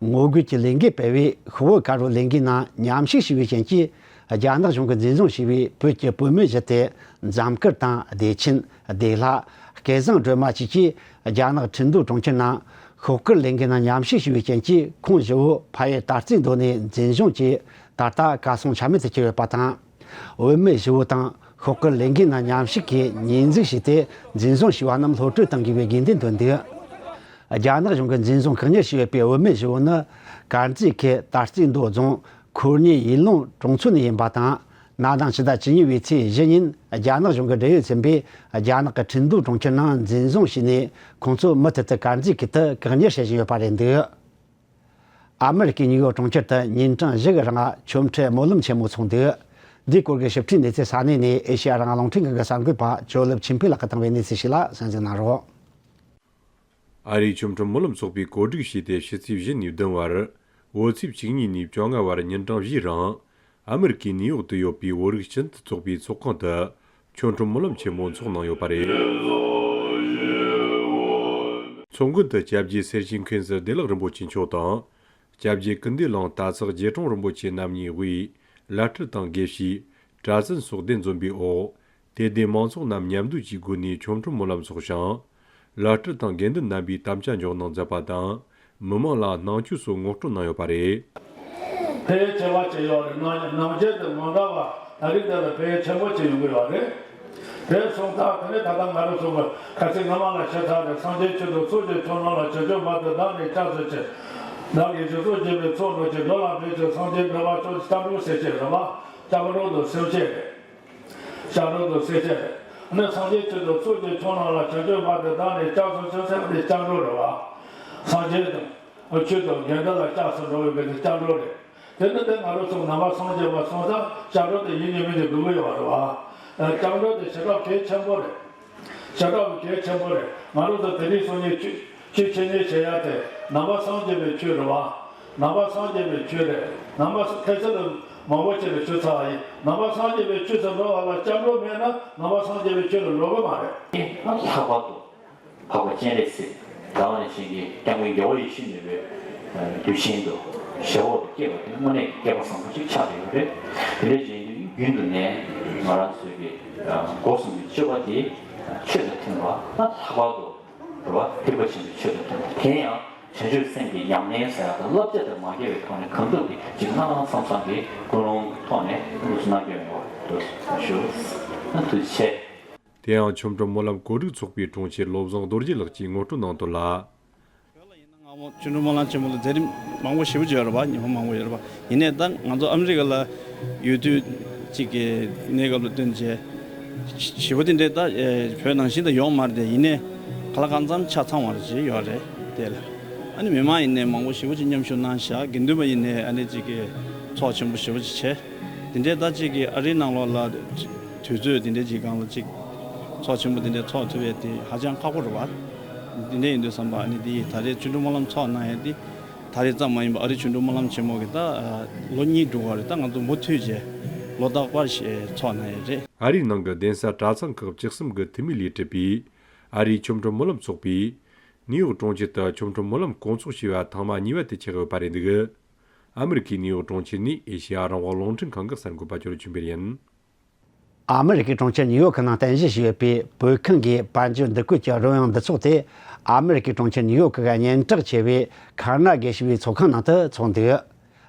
ངོ་རྒོལ་གྱི་ལས་འགུལ་སྤེལ་བའི་ཤོག་བུ་དཀར་པོ་ལས་འགུལ་ནང་མཉམ་ཞུགས་བྱས་པའི་རྐྱེན་གྱིས། རྒྱ་ནག་གཞུང་གིས་འཛིན་བཟུང་བྱས་པའི་བོད་ཀྱི་བུད་མེད་བཞི་སྟེ། འཇམ་དཀར་དང་བདེ་ཆེན། བདེ་ལྷ། སྐལ་བཟང་སྒྲོལ་མ་བཅས་ཀྱིས་རྒྱ་ནག་ཁྲིན་ཏུའུ་གྲོང་ཁྱེར་ནང་ཤོག་དཀར་ལས་འགུལ་ནང་མཉམ་ཞུགས་བྱས་པའི་རྐྱེན་གྱིས། ཁོང་བཞི་བོ་ཕ་ཡུལ་དར་རྩེ་མདོ་ནས་འཛིན་བཟུང་གིས་ད་ལྟ་གར་སོང་ཆ་མེད་དུ་གྱུར་ཡོད་པ་དང་། བུད་མེད་བཞི་བོ་དང་ཤོག་དཀར་ལས་འགུལ་ནང་མཉམ་ཞུགས་ཀྱིས་ཉེས་འཛུགས་བྱས་ཏེ་འཛིན་བཟུང་བྱས་པ་རྣམས་གློད་བཀྲོལ་གཏང་དགོས་པའི་དགོས་འདུན་བཏོན་འདུག་རྒྱ་ནག་གཞུང་གིས་འཛིན་བཟུང་བཀག་ཉར་བྱས་ཡོད་པའི་བུད་མེད་བཞི་བོ་ནི། དཀར་མཛེས་ཁུལ་དར་རྩེ་མདོ་རྫོང་ཁོར་ཉེ་ཡུལ་ལུང་གྲོང་ཚོ་ནས་ཡིན་པ་དང་། གནའ་དང་ཕྱི་ཟླ་བཅུ་གཉིས་པའི་ཚེས་བཞི་ཉིན་རྒྱ་ནག་གཞུང་གི་འབྲེལ་ཡོད་ཚན་པས་རྒྱ་ནག་གི་ཁྲིན་ཏུའུ་གྲོང་ཁྱེར་ནང་འཛིན་བཟུང་བྱས་ནས། ཁོང་ཚོ་མུ་མཐུད་དུ་དཀར་མཛེས་ཁུལ་དུ་བཀག་ཉར་བྱེད་བཞིན་ཡོད་པ་རེད་འདུག་ཨ་མེ་རི་ཀའི་ནིའུ་ཡོག་གྲོང་ཁྱེར་དུ་ཉིན་གྲངས་བཞི་གི་རིང་ཆོ་འཕྲུལ་སྨོན་ལམ་ཆེན་མོ་འཚོགས་འདུག་འདིའི་སྐོར་གྱི་ཞིབ་ཕྲའི་གནས་ཚུལ་ས་གནས་ནས་ཨེ་ཤེ་ཡ་རང་དབང་རླུང་འཕྲིན་ཁང་གི་གསར་འགོད་པ་ཇོ་ལེབ་ཆོས་འཕེལ་ལགས་ཀྱིས་བཏང་བའི་གནས་ཚུལ་ཞིག་ལ་གསན་གཟིགས་གནང་རོགས། ཨ་རིའི་ཆོ་འཕྲུལ་སྨོན་ལམ་ཚོགས་པས་གོ་སྒྲིག་བྱས་ཏེ། ཕྱི་ཚེས་བཞི་ནས་བདུན་བར། བོད་ཚེས་བཅུ་གཉིས་ནས་བཅོ་ལྔ་བར་ཉིན་གྲངས་བཞིའི་རིང་། ཨ་མེ་རི་ཀའི་ནིའུ་ཡོག་ཏུ་ཡོད་པའི་བོད་རིགས་སྤྱི་མཐུན་ཚོགས་པའི་ཚོགས་ཁང་དུ། ཆོ་འཕྲུལ་སྨོན་ལམ་ཆེན་མོ་འཚོགས་གནང་ཡོད་པ་རེད། ཚོགས་མགོན་དུ་སྐྱབས་རྗེ་སེར་བྱེས་མཁན་ཟུར་བདེ་ལེགས་རིན་པོ་ཆེ་མཆོག་དང་། སྐྱབས་རྗེ་ཀུན་བདེ་གླིང་སྟག་ཚང་རྗེ་དྲུང་རིན་པོ་ཆེ་རྣམ་གཉིས་དབུས་བླ་སྤྲུལ་དང་དགེ་བཤེས། གྲྭ་བཙུན་སོགས་གདན་འཛོམས་པའི་འོག་དད་ལྡན་མང་ཚོགས་རྣམས་མཉམ་འདུས་ཀྱི་སྒོ་ནས་ཆོ་འཕྲུལ་སྨོན་ལམ་འཚོགས་ཤིང་། བླ་སྤྲུལ་དང་དགེ་འདུན་རྣམ་པས་དམ་བཅའ་འཇོག་གནང་མཛད་པ་དང་། མི་མང་ལ་གནང་མཆོད་སོགས་ངོ་སྤྲོད་གནང་ཡོད་པ་རེད། ཕལ་ཆེ་བ་ཅིག་ཡོད་རེད། ནང་ནང་ཆེན་དུ་མ་འདྲ་བ་ད་རིགས་དེ་ལ་ཕལ་ཆེན་པོ་ཅིག་ཡོང་གི་ཡོད་རེད། དེ་སོང་ཙང་དེ་ནས་ད་ལྟ་ང་རང་ཚོ་གི་ཁ་སང་སྔ་མ་ལ་ཞུས་ཚར་རེད། སངས་རྒྱས་ཆོས་དང་ཚོགས་ཀྱི་མཆོག་རྣམས་ལ། བྱང་ཆུབ་བར་དུ་བདག་ནི་སྐྱབས་སུ་མཆི། བདག་གིས་སྦྱིན་སོགས་བགྱིས་པའི་ཚོགས་རྣམས་ཀྱིས། འགྲོ་ལ་ཕན་ཕྱིར་སངས་རྒྱས་འགྲུབ་པར་ཤོག་སྐྱབས་འགྲོ་ཟེར་ཅེས་རེད་བ། སྐྱབས་འགྲོ་དང་སེམས་བསྐྱེད་རེད། སྐྱབས་འགྲོ་དང་སེམས་བསྐྱེད་རེད། ཨ་ནི་སངས་རྒྱས་ཆོས་དང་ཚོགས་ཀྱི་མཆོག་རྣམས་ལ། བྱང་ཆུབ་བར་དུ་བདག་ནི་སྐྱབས་སུ་མཆི་ཟེར་བ་དེ་སྐྱབས་འགྲོ་རེད་བ། སངས་རྒྱས་དང་ཆོས་དང་དགེ་འདུན་ལ་སྐྱབས་སུ་འགྲོ་བའི་དེ་སྐྱབས་འགྲོ་རེད། དེ་ནི་དེ་ང་རང་ཚོ་ནང་པ་སངས་རྒྱས་པ་སོང་ཙང་སྐྱབས་འགྲོ་དེ་ཡིན་གཅིག་མིན་གཅིག་དགོས་ཀྱི་ཡོད་རེད་བ། སྐྱབས་འགྲོ་དེ་བྱེ་བྲག་གལ་ཆེན་པོ་རེད། བྱེ་བྲག་གལ་ཆེན་པོ་རེད། ང་རང་ཚོ་དེ་རིང་སང་ཉིན་ཆོས་ཆོས་འཆད་ཉན་བྱེད་ཡ་དེ་ནང་པ་སངས་རྒྱས་པའི་ཆོས་རེད་བ། ནང་པ་སངས་རྒྱས་པའི་ཆོས་རེད། ནང་པ་ཁ་སང་ལ་མང་པོ་ཅིག་ལ་ཞུས་ཚར་བ་ཡིན། ནང་པ་སངས་རྒྱས་པའི་ཆོས་སུ་འགྲོ་བ་ལ་སྐྱབས་འགྲོ་མེད་ན་ནང་པ་སངས་རྒྱས་པའི་ཆོས་ལ་འགྲོ་གི་མ་རེད། ལྷག་པར་དུ་འཕགས་པ་སྤྱན་རས་གཟིགས་ཟླ་བ་ནས་བྱིན་གྱིས་སྐྱབས་མགོན་རྒྱལ་བ་ཡིད་བཞིན་ནོར་བུའི་གདུལ་ཞིང་དུ་ཞབས་འོག་ཏུ་སྐྱེས་པ་དེ་དངོས་གནས་ཀྱི་སྐལ་པ་བཟང་པོ་ཅིག་ཆགས་ཀྱི་ཡོད་རེད། དེ་འདྲ་ཡིན་དུས་རྒྱུན་དུ་ནས་ང་རང་ཚོའི་གི་སྒོ་གསུམ་གྱི་སྤྱོད་པ་དེ་ཆོས་དང་མཐུན་པ། ད་ལྷག་པར་དུ་རེད་བ། ཐེག་པ་ཆེན་པོའི་ཆོས་དང་མཐུན་པ། དེ་ཡང་བྱང་ཆུབ་སེམས་ཀྱི་ཉམས་ལེན་ཟེར་ཡག་དང་བསླབ་བྱ་དེ་མ་འགལ་བའི་ཐོག་ནས་གང་ཐུབ་ཀྱིས་ཅིག་གནང་གནང་བསམ་བསམ་གྱིས་ཀུན་སློང་གི་ཐོག་ནས་འདུག་སེ་གནང་རྒྱུ་ཡོད་པ་འདུག་ཞུ། ཐུགས་རྗེ་ཆེ། དེ་ཡང་ཆོ་འཕྲུལ་སྨོན་ལམ་གོ་སྒྲིག་ཚོགས་པའི་དྲུང་ཆེ་བློ་བཟང་རྡོ་རྗེ་ལགས་ཀྱིས་ངོ་སྤྲོད་གནང་དོན་ལ། བོད་ལ་ཡིན་ན་སྔ་མོ་ཆོ་འཕྲུལ་སྨོན་ལམ་ཆེན་མོ་ལ་མཛད་རིམ་མང་པོ་ཞེ་པོ་ཅིག་ཡོད་རེད་པ། ཉི་མ་མང་པོ་ཡོད་རེད་པ། ཡིན་ནའི་ད་ང་ཚོ་ཨ་མི་རི་ཀ་ལ་ཡོད་དུས་ཅིག་གི་གནས་སྐབས་ལ་བསྟུན་བྱས་ཞེ་པོ་དེ་འདྲའི་ད་ཨེ་བོད་ནང་བཞིན་ད་ཡོད་མ་རེད་དེ། ཡིན་ནའི་ག་ལ་གང་འཚམ་ཆ་ཚང་བ་རེ་ཅིག་ཡོད་རེད་དེ་ལ། ཨ་ནི་མི་མང་ཡིན་ནའི་མང་པོ་ཞེ་པོ་ཅིག་མཉམ་ཞུགས་གནང་ཤག་དགེ་འདུན་པ་ཡིན་ནའི་ཨ་ནི་ཅིག་གི་ཚོགས་ཆེན་པོ་ཞེ་པོ་ཅིག་བྱས། དེ་འདྲའི་ད་ཅིག་གི་ཨ་རིའི་ནང་ལོགས་ལ་དུས་ཚོད་དེ་འདྲའི་ཅིག་སྒང་ལ་ཅིག་ཚོགས་ཆེན་པོ་དེ་འདྲའི་ཚོགས་ཐུབ་ཡས་དེ་ཧ་ཅང་ཁག་པོ་རེད་པ། དེ་འདྲ་ཡིན་དུས་ཙམ་པ་ཨ་ནི་དེ་ཡིས་ད་རེས་ཆོ་འཕྲུལ་སྨོན་ལམ་ཚོགས་གནང་ཡས་དེ་ད་རེས་ཙམ་མ་ཡིན་པ་ཨ་རི་ཆོ་འཕྲུལ་སྨོན་ལམ་ཆེན་མོ་གི་ད་ལོ་གཉིས་འགྲོ་གི་རེད། ད་ང་ཚོ་མུ་མཐུད་བྱས་ལོ་རྟག་པར་ཞིག་ཚོགས་གནང་ཡས་རེད། ཨ་རིའི་ནང་གི་གདན་ས་གྲྭ་ཚང་ཁག་བཅུ་གསུམ་གི་འཐུས་མི་ལས་གྲུབ་པའི་ཨ་རིའི་ཆོ་འཕྲུལ་སྨོན་ལམ་ཚོགས་པས་ནིའུ་ཡོག་གྲོང་ཁྱེར་དུ་ཆོ་འཕྲུལ་སྨོན་ལམ་སྐོང་ཚོགས་བྱས་པ་ཐེངས་མ་གཉིས་པ་དེ་ཆགས་ཡོད་པ་རེད་འདུག་ཨ་མི་རི་ཀའི་ནིའུ་ཡོག་གྲོང་ཁྱེར་ནས་ཨེ་ཤེ་ཡ་རང་དབང་རླུང་འཕྲིན་ཁང་གི་གསར་འགོད་པ་ཅོ་ལོ་ཆོས་འཕེལ་ཡིན། ཨ་མི་རི་ཀའི་གྲོང་ཁྱེར་ནིའུ་ཡོག་གི་ནང་རྟེན་གཞི་བྱས་ཡོད་པའི་བོད་ཁང་གི་དཔལ་འབྱོར་འདུ་འགོད་ཀྱི་རོལ་དབྱངས་འདུ་ཚོགས་དེ་ཨ་མི་རི་ཀའི་གྲོང་ཁྱེར་ནིའུ་ཡོག་གི་སྙན་གྲགས་ཆེ་བའི་ཁར་ནེ་གི་ཞི་བའི་ཚོགས་ཁང་ནང་དུ་འཚོགས་འདུག་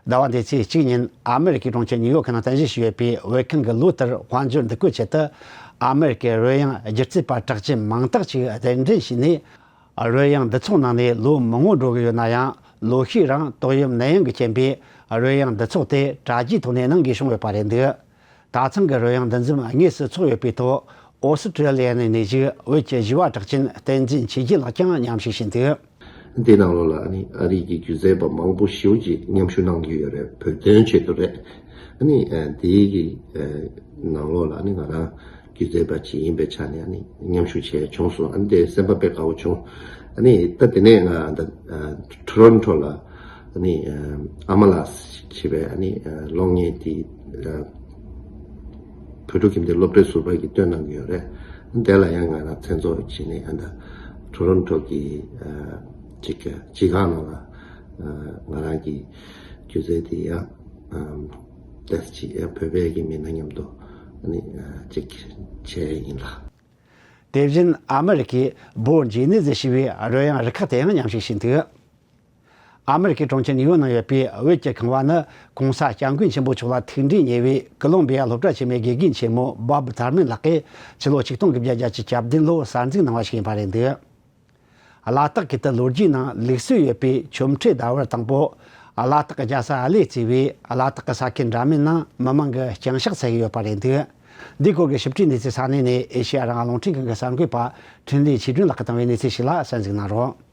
ཟླ་བ་འདིའི་ཚེས་གཅིག་ཉིན་ཨ་མི་རི་ཀའི་གྲོང་ཁྱེར་ནིའུ་ཡོག་གི་ནང་རྟེན་གཞི་བྱས་ཡོད་པའི་བོད་ཁང་གི་ལོ་ལྟར་དཔལ་འབྱོར་འདུ་འགོད་ཆེད་དུ་ཨ་མི་རི་ཀའི་རོལ་དབྱངས་སྒྱུ་རྩལ་པ་གྲགས་ཅན་མང་དག་ཅིག་གདན་འདྲེན་བྱས་ནས། རོལ་དབྱངས་འདུ་ཚོགས་ནང་ནས་ལོ་མང་པོ་འགྲོ་གི་ཡོད་ན་ཡང་། ལོ་ཤས་རིང་ཏོག་དབྱིབས་ནད་ཡམས་ཀྱི་རྐྱེན་པས་རོལ་དབྱངས་འདུ་ཚོགས་དེ་གྲ་རྒྱས་ཐོག་ནས་གནང་དགོས་བྱུང་ཡོད་པ་རེད་འདུག་ད་ཐེངས་ཀྱི་རོལ་དབྱངས་འདུ་འཛོམས་དངོས་སུ་ཚོགས་ཡོད་པའི་ཐོག་ཨོ་སི་ཀྲི་ལི་ཡ་ནས་གནས་བཞུགས་བོད་ཀྱི་གཞས་པ་གྲགས་ཅན་བསྟན་འཛིན་ཆོས་རྒྱལ་ལགས་ཀྱང་མཉམ་ཞུགས་བྱས་འདུག་དེའི་ནང་ལོགས་ལ་ཨ་ནི་ཨ་རི་གི་སྒྱུ་རྩལ་པ་མང་པོ་ཞེ་པོ་ཅིག་མཉམ་ཞུགས་གནང་གི་ཡོད་རེད། བོད་དོན་ཆེད་དུ་རེད། ཨ་ནི་ཨ་དེའི་གི་ཨ་ནང་ལོགས་ལ་ཨ་ནི་ང་རང་སྒྱུ་རྩལ་པ་ཅིག་ཡིན་པའི་ཆ་ནས་ཨ་ནི་མཉམ་ཞུགས་བྱས་བྱུང་སོང་། ཨ་ནི་དེ་སེམས་པ་དཔེ་དགའ་བོ་བྱུང་། ཨ་ནི་ད་དེ་ནས་ང་ད་ཨ་ཊོ་རོན་ཊོ་ལ་ཨ་ནི་ཨ་ཨ་མ་ལགས་ཞེས་པའི་ཨ་ནི་ཨ་གློག་བརྙན་དེ་ཨ་བོད་ཕྲུག་ཁྱིམ་སྡེ་སློབ་གྲྭའི་ཟུར་པ་གིས་སྟོན་གནང་གི་ཡོད་རེད། དེ་ལ་ཡང་ང་རང་མཚན་ཚོགས་བྱས་ནས་ཨ་ད་ཊོ་རོན་ཊོ་གི་ཨ་ཅིག་སྤྱི་ཁང་ནང་ལ་ཨ་ང་རང་གི་སྒྱུ་རྩལ་དེ་ཡང་ཨ་ཏོག་ཙམ་ཅིག་ཨ་བོད་པའི་གི་མི་སྣ་མཉམ་དུ་ཨ་ནི་ཨ་ཅིག་བྱས་ཡིན་ལ། དེ་བཞིན་ཨ་མི་རི་ཀའི་བོར་ཇི་ནི་ཟེར་ཞེས་པའི་རོལ་དབྱངས་རུ་ཁག་དེ་ཡང་མཉམ་ཞུགས་བྱས་འདུག་ཨ་མི་རི་ཀའི་གྲོང་ཁྱེར་ནིའུ་ཡོག་ནང་ཡོད་པའི་བོད་ཀྱི་ཁང་བ་ནི་གོང་ས་སྐྱབས་མགོན་ཆེན་པོ་མཆོག་ལ་ཐུགས་འདྲིས་ཉེ་བའི་ཀོ་ལོམ་བི་ཡ་སློབ་གྲྭ་ཆེན་མོའི་དགེ་རྒན་ཆེན་མོ་བྷོབ་ཐར་མན་ལགས་ཀྱིས་ཕྱི་ལོ་ཆིག་སྟོང་དགུ་བརྒྱ་བརྒྱད་ཅུ་གྱ་བདུན་ལོར་གསར་འཛུགས་གནང་བ་ཞིག་ཡིན་པ་རེད་འདུག་ལ་དྭགས་ཀྱི་དུ་ལོ་རྒྱུས་ནང་ལུགས་སྲོལ་ཡོད་པའི་ཆོ་འཕྲུལ་ཟླ་བ་དང་པོ། ལ་དྭགས་རྒྱལ་ས་ཨ་ལེ་གཙོས་པའི་ལ་དྭགས་ཀྱི་ས་ཁུལ་འདྲ་མིན་ནང་མི་མང་གིས་ལྕང་ཤག་འཚལ་གྱི་ཡོད་པ་རེད་འདུག་འདིའི་སྐོར་གྱི་ཞིབ་ཕྲའི་གནས་ཚུལ་ས་གནས་ནས་ཨེ་ཤེ་ཡ་རང་དབང་རླུང་འཕྲིན་ཁང་གི་གསར་འགོད་པ་འཕྲིན་ལས་ཆོས་སྒྲོན་ལགས་ཀྱིས་བཏང་བའི་གནས་ཚུལ་ཞིག་ལ་གསན་གཟིགས་གནང་རོགས།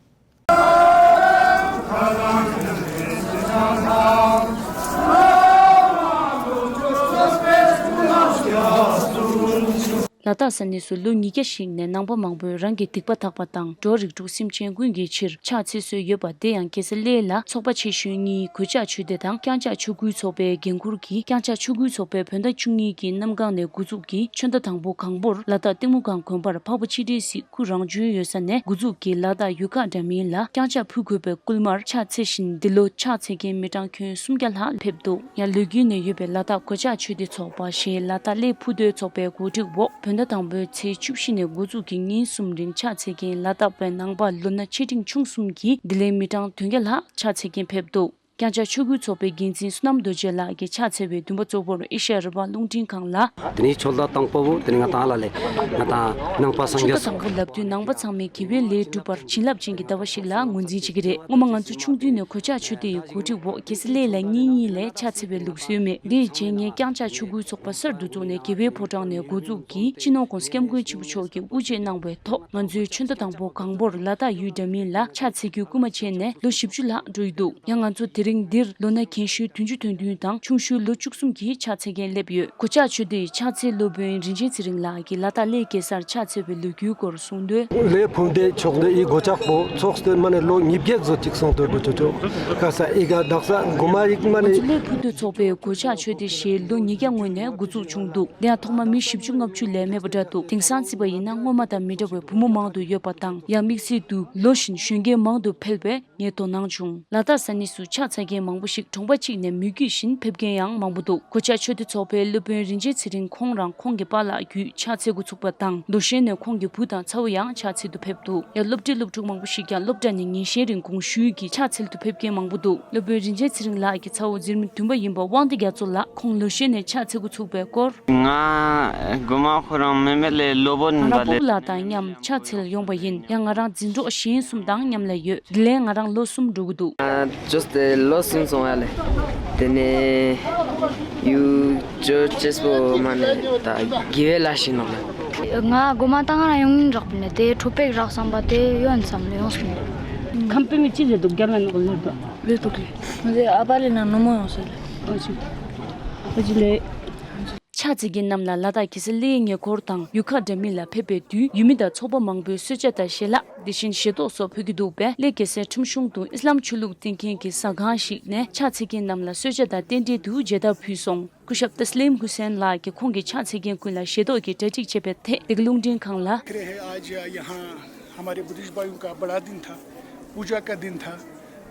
ལ་དྭགས་ས་གནས་སུ་ལོ་ཉིས་བརྒྱ་ཞིག་ནས་ནང་པ་མང་པོས་རང་གི་སྡིག་པ་དག་པ་དང་འགྲོ་བ་རིགས་དྲུག་སེམས་ཅན་ཀུན་གྱི་ཕྱིར་ཕྱག་འཚལ་སྲོལ་ཡོད་པ། དེ་ཡང་རྒྱལ་ས་གླེ་ལ་ཚོགས་པ་ཆེ་ཤོས་གཉིས་གོད་ཆག་ཆོས་སྡེ་དང་རྐྱང་ཕྱག་ཆོས་སྐུའི་ཚོགས་པའི་འགན་འཁུར་གྱིས། རྐྱང་ཕྱག་ཆོས་སྐུའི་ཚོགས་པས་བོད་ཟླ་བཅུ་གཉིས་ཀྱི་གནམ་གང་ནས་འགོ་འཛུགས་ཀྱིས་ཆུ་ཟླ་དང་པོ་གང་པོར་ལ་དྭགས་གཏིང་མོ་སྒང་དགོན་པར་འཕགས་པ་སྤྱན་རས་གཟིགས་སྐུ་རང་བྱོན་ཡོད་ས་ནས་འགོ་འཛུགས་ཀྱིས་ལ་དྭགས་ཡུལ་ཁག་འདྲ་མིན་ལ་རྐྱང་ཕྱག་ཕུལ་དགོས་པའི་སྐུལ་མར་ཕྱག་འཚལ་བཞིན། འདི་ལོ་ཕྱག་འཚལ་མཁན་མི་གྲངས་ཁྱོན་སུམ་བརྒྱ་ལྷག་ཕེབས་འདུག་ཡང་ལོ་རྒྱུས་ནས་ཡོད་པའི་ལ་དྭགས་གོད་ཆག་ཆོས་སྡེ་ཚོགས་པ་ཞེས་ལ་དྭགས་གླེ་ཕུག་རྡོའི་ཚོགས་པའི་གོ་སྒྲིག་འོག་བོད་ཟླ་དང་པོའི་ཚེས་བཅུ་བཞི་ནས་འགོ་འཛུགས་ཀྱིས་ཉིན་གསུམ་རིང་ཕྱག་འཚལ་མཁན་ལ་དྭགས་པའི་ནང་པ་ལོ་ན་ཆེ་འབྲིང་ཆུང་གསུམ་གྱིས་འདི་ལན་མི་གྲངས་བདུན་བརྒྱ་ལྷག་ཕྱག་འཚལ་མཁན་ཕེབས་འདུག་རྐྱང་ཕྱག་ཆོས་སྐུའི་ཚོགས་པའི་འགན་འཛིན་བསོད་ནམས་རྡོ་རྗེ་ལགས་ཀྱིས་ཕྱག་འཚལ་བའི་འདུན་པ་གཙོ་བོར་ཨེ་ཤེ་ཡ་རང་དབང་རླུང་འཕྲིན་ཁང་ལ། དེ་ནས་ཆོ་ག་དང་པོ་བོ་དེ་ནས་ང་དང་ཨ་ལ་ལས་ང་དང་ནང་པ་སངས་ཆོ་ག་རྒྱས་དང་པོ་ལབ་དུས་ནང་པ་ཚང་མས་དགེ་བའི་ལས་སྒྲུབ་པར་བྱིན་རླབས་ཅན་གྱི་ཟླ་བ་ཞིག་ལ་ངོས་འཛིན་བྱེད་ཀྱི་རེད། སྔོན་མ་ང་ཚོ་ཆུང་དུས་ནས་གོད་ཆག་ཆོས་སྡེ་ཡི་གོ་སྒྲིག་འོག་རྒྱལ་ས་གླེ་ལ་གཉིས་གཉིས་ལས་ཕྱག་འཚལ་བའི་ལུགས་སྲོལ་མེད། དེ་ཡི་རྗེས་ངས་རྐྱང་ཕྱག་ཆོས་སྐུའི་ཚོགས་པ་གསར་དུ་བཙུགས་ནས་དགེ་བའི་ཕོ་བྲང་ནས་འགོ་འཛུགས་ཀྱིས་སྤྱི་ནོར་༸གོང་ས་༸སྐྱབས་མགོན་ཆེན་པོ་མཆོག་གིས་དབུ་འབྱེད་གནང་བའི་ཐོག་ང་ཚོས་ཆུ་ཟླ་དང་པོ་གང་པོར་ལ་དྭགས་ཡུལ་འདྲ་མིན་ལ་ཕྱག་འཚལ་རྒྱུ་སྐུལ་མ་བྱས་ནས་ལོ་བཞི་བཅུ་ལྷག་འགྲོ་ཡི་འདུག་ཡང་ང་ཚོ་དེ་རིང་འདིར་ལོ་ན་རྒན་ཤོས་བདུན་ཅུ་དོན་བདུན་དང་ཆུང་ཤོས་ལོ་བཅུ་གསུམ་གྱི་ཕྱག་འཚལ་མཁན་སླེབས་ཡོད། གོད་ཆག་ཆོས་སྡེའི་ཕྱག་འཚལ་སློབ་དཔོན་རིན་ཆེན་ཚེ་རིང་ལགས་ཀྱིས་ལ་དྭགས་གླེ་གེ་སར་ཕྱག་འཚལ་བའི་ལོ་རྒྱུས་སྐོར་གསུངས་དོན། གླེ་ཕུག་རྡོའི་ཆོ་ག་འདི་ཡི་གོད་ཆག་པོ་ཚོགས་ཏེ་མ་ནས་ལོ་ཉིས་བརྒྱ་ཙམ་ཅིག་སོང་དོན་འགྲོ་ཆོག་ཆོག་ག་ས་ཨི་ག་དག་ས་མགོ་མ་ཡིག་མ་ནས། ང་ཚོ་གླེ་ཕུག་རྡོའི་ཚོགས་པའི་གོད་ཆག་ཆོས་སྡེ་ཞེས་ལོ་ཉིས་བརྒྱ་སྔོན་ནས་འགོ་འཛུགས་བྱུང་འདུག་དེ་ཡང་ཐོག་མ་མི་བཞི་བཅུ་ལྔ་བཅུ་ལས་མེད་པ་འདྲ་འདུག་དེང་སང་བརྩིས་པ་ཡིན་ན་སྔོན་མ་དང་མི་འདྲ་བའི་བུ་མོ་མང་དུ་ཡོད་པ་དང་། ཡང་དམིགས་བསལ་དུ་ལོ་བཞིན་གཞོན་སྐྱེས་མང་དུ་འཕེལ་བས་ངས་དོ་སྣང་བྱུང་། ལ་དྭགས་ས་གནས་སུ་ཕྱག་ ཚ་རྒན་མང་པོ་ཞིག་གྲོང་པ་གཅིག་ནས་མི་རྒྱུད་བཞིན་ཕེབས་མཁན་ཡང་མང་པོ་འདུག་གོ་ཆ་ཆོས་སྡེ་ཚོགས་པའི་སློབ་དཔོན་རིན་ཆེན་ཚེ་རིང་ཁོང་རང་ཁོང་གི་པཱ་ལགས་བརྒྱུད་ཕྱག་འཚལ་འགོ་ཚུགས་པ་དང་། ལོ་ཤས་ནས་ཁོང་གི་བུ་དང་ཚ་བོ་ཡང་ཕྱག་འཚལ་དུ་ཕེབས་འདུག་ཡང་སློབ་གྲྭའི་སློབ་ཕྲུག་མང་པོ་ཞིག་ཀྱང་སློབ་གྲྭ་ནས་ཉིན་ཤས་རིང་དགོངས་ཞུས་ཀྱིས་ཕྱག་འཚལ་དུ་ཕེབས་མཁན་མང་པོ་འདུག་སློབ་དཔོན་རིན་ཆེན་ཚེ་རིང་ལགས་ཀྱི་ཚ་བོ་འཛིན་མི་བདུན་པ་ཡིན་པ་དབང་འདུས་རྒྱ་མཚོ་ལགས་ཁོང་ལོ་ཤས་ནས་ཕྱག་འཚལ་འགོ་ཚུགས་པའི་སྐོར། ང་རྒན་མ་ཁོ་རང་མེ་མེ་ལས་སློབ་དཔོན་ང་རང་པཱ་ལགས་དང་མཉམ་ཕྱག་འཚལ་ཡོང་པ་ཡིན། ཡང་ང་རང་འཛིན་གྲོགས་གཞན་གསུམ་དང་མཉམ་ལ་ཡོད། དེ་ལས་ང་རང་ལོ་གསུམ་འགྲོ་གི་འདུག་ཅོས་ཏེ་ལོ་གསུམ་སོང་ཡ་ལེ། དེ་ནས་ཡུ་ཅོ་ཅེས་པོ་མ་ནས་ད་དགེ་བའི་ལ་ཞིག་ནོག་ལེ། ང་རྒན་མ་ད་ང་རང་ཡོང་ཉིན་རག་པ་ནས་དེ་ཁྲོ་པེག་རག་བསམ་པ་དེ་ཡོད་བསམ་ལེ་ཡོང་སོང་། ཁམས་པའི་མི་ཅི་ཟེར་འདུག་རྒྱ་ལ་ནོག་ལེ་དོ། ལེ་དོ་ལེ། ང་ཚོའི་ཨ་པ་ལེ་ན་ནུ་མོ་ཡོང་སོང་ལེ། ཨ་ཅི། ཨ་ཅི་ལེ། ཕྱག་འཚལ་མཁན་རྣམས་ལ་ལ་དྭགས་རྒྱལ་ས་གླེའི་ཉེ་འཁོར་དང་ཡུལ་ཁག་འདྲ་མིན་ལ་ཕེབས་པའི་དུས་ཡུལ་མི་དང་ཚོགས་པ་མང་པོས་གསོལ་ཇ་དང་ཞལ་ལག་དེ་བཞིན་ཞལ་ཏོག་སོགས་ཕུལ་གྱི་འདུག་པས། གླེ་རྒྱལ་སའི་ཁྲིམས་གཞུང་དུ་ཨི་སི་ལམ་ཆོས་ལུགས་བསྟེན་མཁན་གྱི་ཟ་ཁང་ཞིག་ནས་ཕྱག་འཚལ་མཁན་རྣམས་ལ་གསོལ་ཇ་དང་རྟེན་འབྲེལ་དུ་མཇལ་དར་ཕུལ་སོང་། སྐུ་ཞབས་ཏ་སི་ལིམ་ཧུ་སེན་ལགས་ཀྱིས་ཁོང་གིས་ཕྱག་འཚལ་མཁན་ཀུན་ལ་ཞལ་ཏོག་གིས་གྲ་སྒྲིག་བྱས་པའི་ཐད་བདེ་སྐྱིད་རླུང་འཕྲིན་ཁང་ལ། फिक्र है आज यहाँ हमारे बुद्धिस्ट भाइयों का बड़ा दिन था, पूजा का दिन था।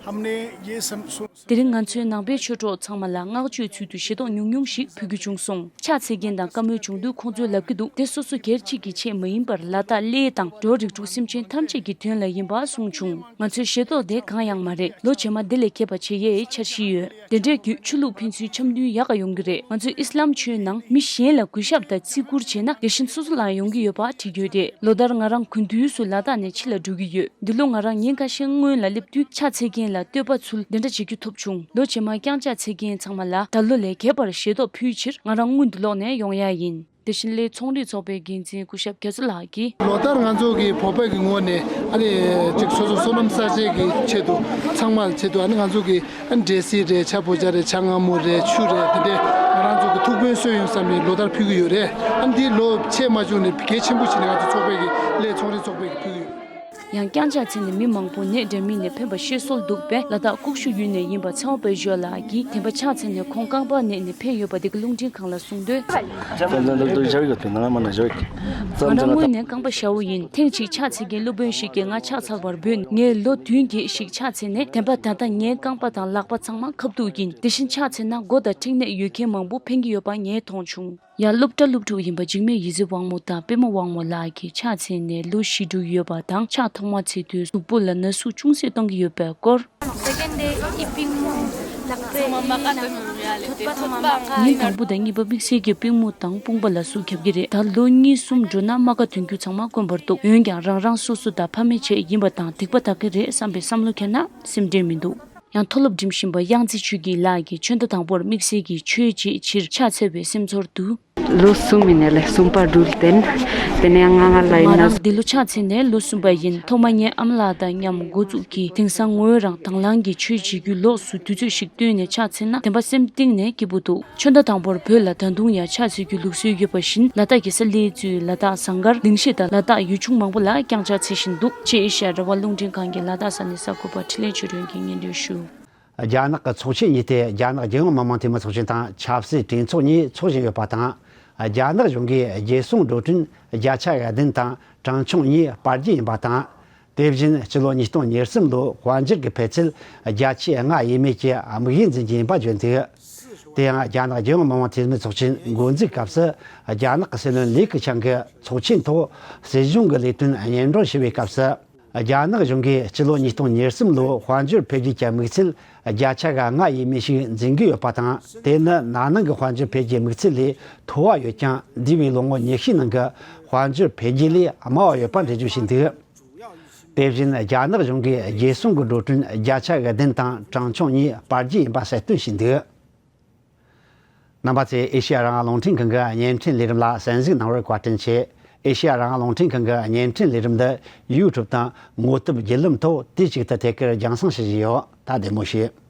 हमने ये सम- सो- དེ་རིང་ང་ཚོའི་ནང་པའི་ཆོས་གྲོགས་ཚང་མ་ལ་བསྔགས་བརྗོད་ཚུལ་དུ་ཞལ་ཏོག་ཉུང་ཉུང་ཞིག་ཕུལ་རྒྱུ་བྱུང་སོང་། ཕྱག་འཚལ་མཁན་དང་བཀའ་མོལ་བྱུང་དུས་ཁོང་ཚོས་ལབ་ཀྱི་འདུག་དེ་སོ་སོ་སྒེར་གཅིག་གི་ཆེད་མ་ཡིན་པར་ལ་དྭགས་གླེ་དང་འགྲོ་བ་རིགས་དྲུག་སེམས་ཅན་ཐམས་ཅད་ཀྱི་དོན་ལ་ཡིན་པ་གསུངས་བྱུང་། ང་ཚོའི་ཞལ་ཏོག་དེ་གང་ཡང་མ་རེད། ལོ་རྗེས་མ་འདི་ལས་རྒྱས་པ་བྱེད་ཡས་འཆར་གཞི་ཡོད། དེ་འདྲའི་བརྒྱུད་ཆོས་ལུགས་ཕན་ཚུན་འཆམ་མཐུན་ཡག་ག་ཡོང་གི་རེད། ང་ཚོས་ཨི་སི་ལམ་ཆོས་ནང་མི་གཞན་ལ་གུས་ཞབས་དང་བརྩི་བཀུར་བྱས་ན་དེ་བཞིན་སོ་སོ་ལའང་ཡོང་གི་ཡོད་པ་བྲིས་ཡོད་རེད། ལོ་ལྟར་ང་རང་དགུན་དུས་སུ་ལ་དྭགས་ནས་ཕྱི་ལ་འགྲོ་གི་ཡོད། འདི་ལོ་ང་རང་ཉིན་ཁ་ཤས་སྔོན་ལ་སླེབས་དུས་ཕྱག་འཚལ་མཁན་ལ་བསྟོད་པ་ཚུལ་འདི་འདྲ་བྱེད་རྒྱུ་ཐོབ་བྱུང་། ལོ་རྗེས་མ་བརྐྱངས་ཕྱག་འཚལ་མཁན་ཚང་མ་ལ་ད་ལོ་ལས་རྒྱས་པར་ཞལ་ཏོག་ཕུལ་ཕྱིར་ང་རང་སྔོན་དུ་ལོག་ནས་ཡོང་ཡ་ཡིན། དེ་བཞིན་གླེ་ཚོང་རིག་ཚོགས་པའི་འགན་འཛིན་སྐུ་ཞབས་རྒྱ་མཚོ་ལགས་ཀྱིས། ལོ་ལྟར་ང་ཚོ་གི་བོད་པའི་གི་ངོས་ནས་ཨ་ནི་ཅིག་སོ་སོ་སོ་ནམ་གསར་བརྗེ་གི་ཆེད་དུ་ཚང་མ་ཆེད་དུ་ཨ་ནི་ང་ཚོ་གི་ཨ་ནི་འབྲས་སིལ་རེད། ཇ་བོ་ཇ་རེད། ཇ་མངར་མོ་རེད། ཆུ་རེད། དེ་འདྲས་ང་རང་ཚོ་གི་ཐུགས་ཕན་གསོས་ཡོང་བསམ་ནས་ལོ་ལྟར་ཕུལ་གི་ཡོད་རེད། ཨ་ནི་འདི་ལོ་ཆེས་མ་བྱུང་ནས་གལ་ཆེན་པོ་བྱས་ནས་ང་ཚོ་ཚོགས་པའི་གི་གླེ་ཚོང་རིག་ཚོགས་པའི་གི་ཕུལ་གི་ཡོད། ཡང་བརྐྱངས་ཕྱག་འཚལ་ནས་མི་མང་པོ་ནད་འདྲ་མིན་ནས་ཕན་པ་ཤེས་སྲོལ་འདུག་པས། ལ་དྭགས་ཀུག་ཤུ་ཡུལ་ནས་ཡིན་པ་ཚེ་དབང་དཔལ་འབྱོར་ལགས་ཀྱིས་དེ་འབའ་ཕྱག་འཚལ་ནས་ཁོང་རྐང་པར་མནན་ནས་ཕན་ཡོད་པ་དེ་ག་རླུང་འཕྲིན་ཁང་ལ་གསུངས་དོན། ང་རང་ངོས་ནས་རྐང་པ་ཞྭ་བོ་ཡིན། ཐེངས་གཅིག་ཕྱག་འཚལ་མཁན་སློབ་དཔོན་ཞིག་གིས་ང་ཕྱག་ཚར་བར་འབོད། ངས་ལོ་བདུན་བརྒྱད་ཞིག་ཕྱག་འཚལ་ནས་དེ་འབའ་ད་ལྟ་ངའི་རྐང་པ་དང་ལག་པ་ཚང་མ་ཁ་ཐུག་ཡིན། དེ་བཞིན་ཕྱག་འཚལ་ན་མགོ་དང་མཁྲིག་ནད་ཡོད་མཁན་མང་པོ་ཕན་གྱི་ཡོད་པ་ངས་མཐོང་བྱུང་། ཡང་སློབ་གྲྭ་སློབ་ཕྲུག་ཡིན་པ་འཇིགས་མེད་ཡིད་བརྩེ་དབང་མོ་དང་པད་མ་དབང་མོ་ལགས་ཀྱིས་ཕྱག་འཚལ་ནས་ལོ་བཞི་འགྲོ་ཡོད་པ་དང་ཕྱག་ཐོག་མ་འཚལ་དུས་གཟུགས་པོ་ལ་ན་ཟུག་ཅུང་ཟད་གཏོང་གི་ཡོད་པའི་སྐོར། Second day ཨི་པིང་མོ་ལག་པའི་ཐོད་པ་ཐོག་མ་མ་ཀ་ཉིན་དང་པོ་དང་གཉིས་པ་དམིགས་བསལ་གྱི་པིང་མོ་དང་དཔུང་པ་ལ་ཟུག་ཁྱབ་ཀྱི་རེད། ད་ལོ་གཉིས་གསུམ་འགྲོ་ན་མ་ཀ་ཐོན་རྒྱུ་ཚང་མ་དཀོན་པར་འདུག་འོན་ཀྱང་རང་རང་སོ་སོ་དང་ཕ་མའི་ཆེད་ཡིན་པ་དང་སྡིག་པ་དག་གི་རེད་བསམ་པའི་བསམ་བློ་འཁྱེར་ན་སེམས་ཁྲལ་མི་འདུག་ཡང་མཐོ་སློབ་འགྲིམ་བཞིན་པ་གཡང་རྩེ་ཆོས་སྐྱིད་ལགས་ཀྱིས་ཆོས་ཟླ་དང་པོར་དམིགས་བསལ་གྱི་ཆོས་བྱེད་ཕྱིར་ཕྱག་འཚལ་བའི་སེམས་ཚོར་དུ། ལོ་གསུམ་ཡིན་ནས་ལས་གསུམ་པ་འགྲུལ་ཏེན། དེ་ནས་ང་ང་ལ་ཡིན་ང་ན། རང་འདི་ལོ་ཕྱག་འཚལ་ནས་ལོ་གསུམ་པ་ཡིན། ཐོག་མ་ངའི་ཨ་མ་ལགས་དང་མཉམ་འགོ་བཙུགས་ཀྱིས་དེང་སང་ངོས་རང་དང་བླངས་ཀྱིས་ཆོས་བྱེད་རྒྱུའི་ལོགས་སུ་དུས་ཚོད་ཞིག་བཏོན་ནས་ཕྱག་འཚལ་ན་བདེན་པ་སེམས་གཏིང་ནས་སྐྱིད་པོ་འདུག་ཆོས་ཟླ་དང་པོར་བོད་ལ་ད་དུང་ཡང་ཕྱག་འཚལ་རྒྱུའི་ལུགས་སྲོལ་ཡོད་པ་བཞིན་ལ་དྭགས་ཀྱི་ས་གླེ་གཙོས་ལ་དྭགས་ཟངས་དཀར་གླིང་བཞི་དང་ལ་དྭགས་ཡུལ་ཆུང་མང་པོ་ལ་བརྐྱངས་ཕྱག་འཚལ་བཞིན་འདུག་ཅེས་ཨེ་ཤ་ཡ་རང་དབང་རླུང་འཕྲིན་ཁང་གི་ལ་དྭགས་ས་གནས་གསར་འགོད་པ་འཕྲིན་ལས་ཆོས་སྒྲོན་གྱིས་སྙན་སྒྲོན་ཞུ། རྒྱ་ནག་གི་ཚོགས་ཆེན་གཉིས་ཏེ་རྒྱ་ནག་རྒྱལ་ཡོངས་མི་དམངས་འཐུས་མི་ཚོགས་ཆེན་དང་ཆབ་སྲིད་གྲོས་ཚོགས་གཉིས་འཚོགས་བཞིན་ཡོད་པ་དང་། རྒྱ་ནག་གཞུང་གིས་རྒྱལ་སྲུང་འགྲོ་གྲོན་བརྒྱ་ཆ་ཡ་བདུན་དང་གྲངས་ཆུང་གཉིས་སྤར་རྒྱུ་ཡིན་པ་དང་། དེ་བཞིན་སྤྱི་ལོ་ཉིས་སྟོང་ཉེར་གསུམ་ལོའི་དཔལ་འབྱོར་གྱི་འཕེལ་ཚད་བརྒྱ་ཆ་ལྔ་ཡས་མས་ཀྱི་དམིགས་ཡུལ་འཛིན་རྒྱུ་ཡིན་པ་བརྗོད་འདུག་དེ་ཡང་རྒྱ་ནག་རྒྱལ་ཡོངས་མི་དམངས་འཐུས་མི་ཚོགས་ཆེན་འགོ་འཛུགས་སྐབས་སུ་རྒྱ་ནག་གི་སྲིད་བློན་ལི་ཁེ་ཆང་གིས་ཚོགས་ཆེན་ཐོག་སྲིད་གཞུང་གི་ལས་དོན་སྙན་སྒྲོན་ཞུ་བའི་སྐབས་སུ། རྒྱ་ནག་གཞུང་གིས་སྤྱི་ལོ་ཉིས་སྟོང་ཉེར་གསུམ་ལོའི་དཔལ་འབྱོར་འཕེལ་རྒྱས་ཀྱི་དམིགས་ཚད་བརྒྱ་ཆ་ལྔ་ཡས་མས་ཤིག་འཛིན་གྱི་ཡོད་པ་དང་། དེ་ནི་ན་ནིང་གི་དཔལ་འབྱོར་འཕེལ་རྒྱས་དམིགས་ཚད་ལས་མཐོ་བ་ཡོད་ཀྱང་། འདས་པའི་ལོ་ངོ་ཉི་ཤུའི་ནང་གི་དཔལ་འབྱོར་འཕེལ་རྒྱས་ལས་དམའ་བ་ཡོད་པ་འགྲེལ་བརྗོད་བྱས་འདུག་དེ་བཞིན་རྒྱ་ནག་གཞུང་གིས་རྒྱལ་སྲུང་གི་འགྲོ་གྲོན་བརྒྱ་ཆ་བདུན་དང་གྲངས་ཆུང་གཉིས་སྤར་རྒྱུ་ཡིན་པ་གསལ་སྟོན་བྱས་འདུག་རྣམ་པ་ཚོས་ཨེ་ཤེ་ཡ་རང་དབང་རླུང་འཕྲིན་ཁང་གི་བརྙན་འཕྲིན་ལས་རིམ་ལ་གསན་གཟིགས་གནང་བར་བཀའ་དྲིན་ཆེ། ཨེ་ཤེ་ཡ་རང་དབང་རླུང་འཕྲིན་ཁང་གི་བརྙན་འཕྲིན་ལས་རིམ་འདི་ཡུ་ཊུབ་དང་ངོ་དེབ་བརྒྱུད་ལམ་ཐོག་དུས་གཅིག་ཏུ་ཐད་ཀར་རྒྱང་སྲིང་ཞུ་བཞིན་ཡོད། ད་བདེ་མོ་བྱོས།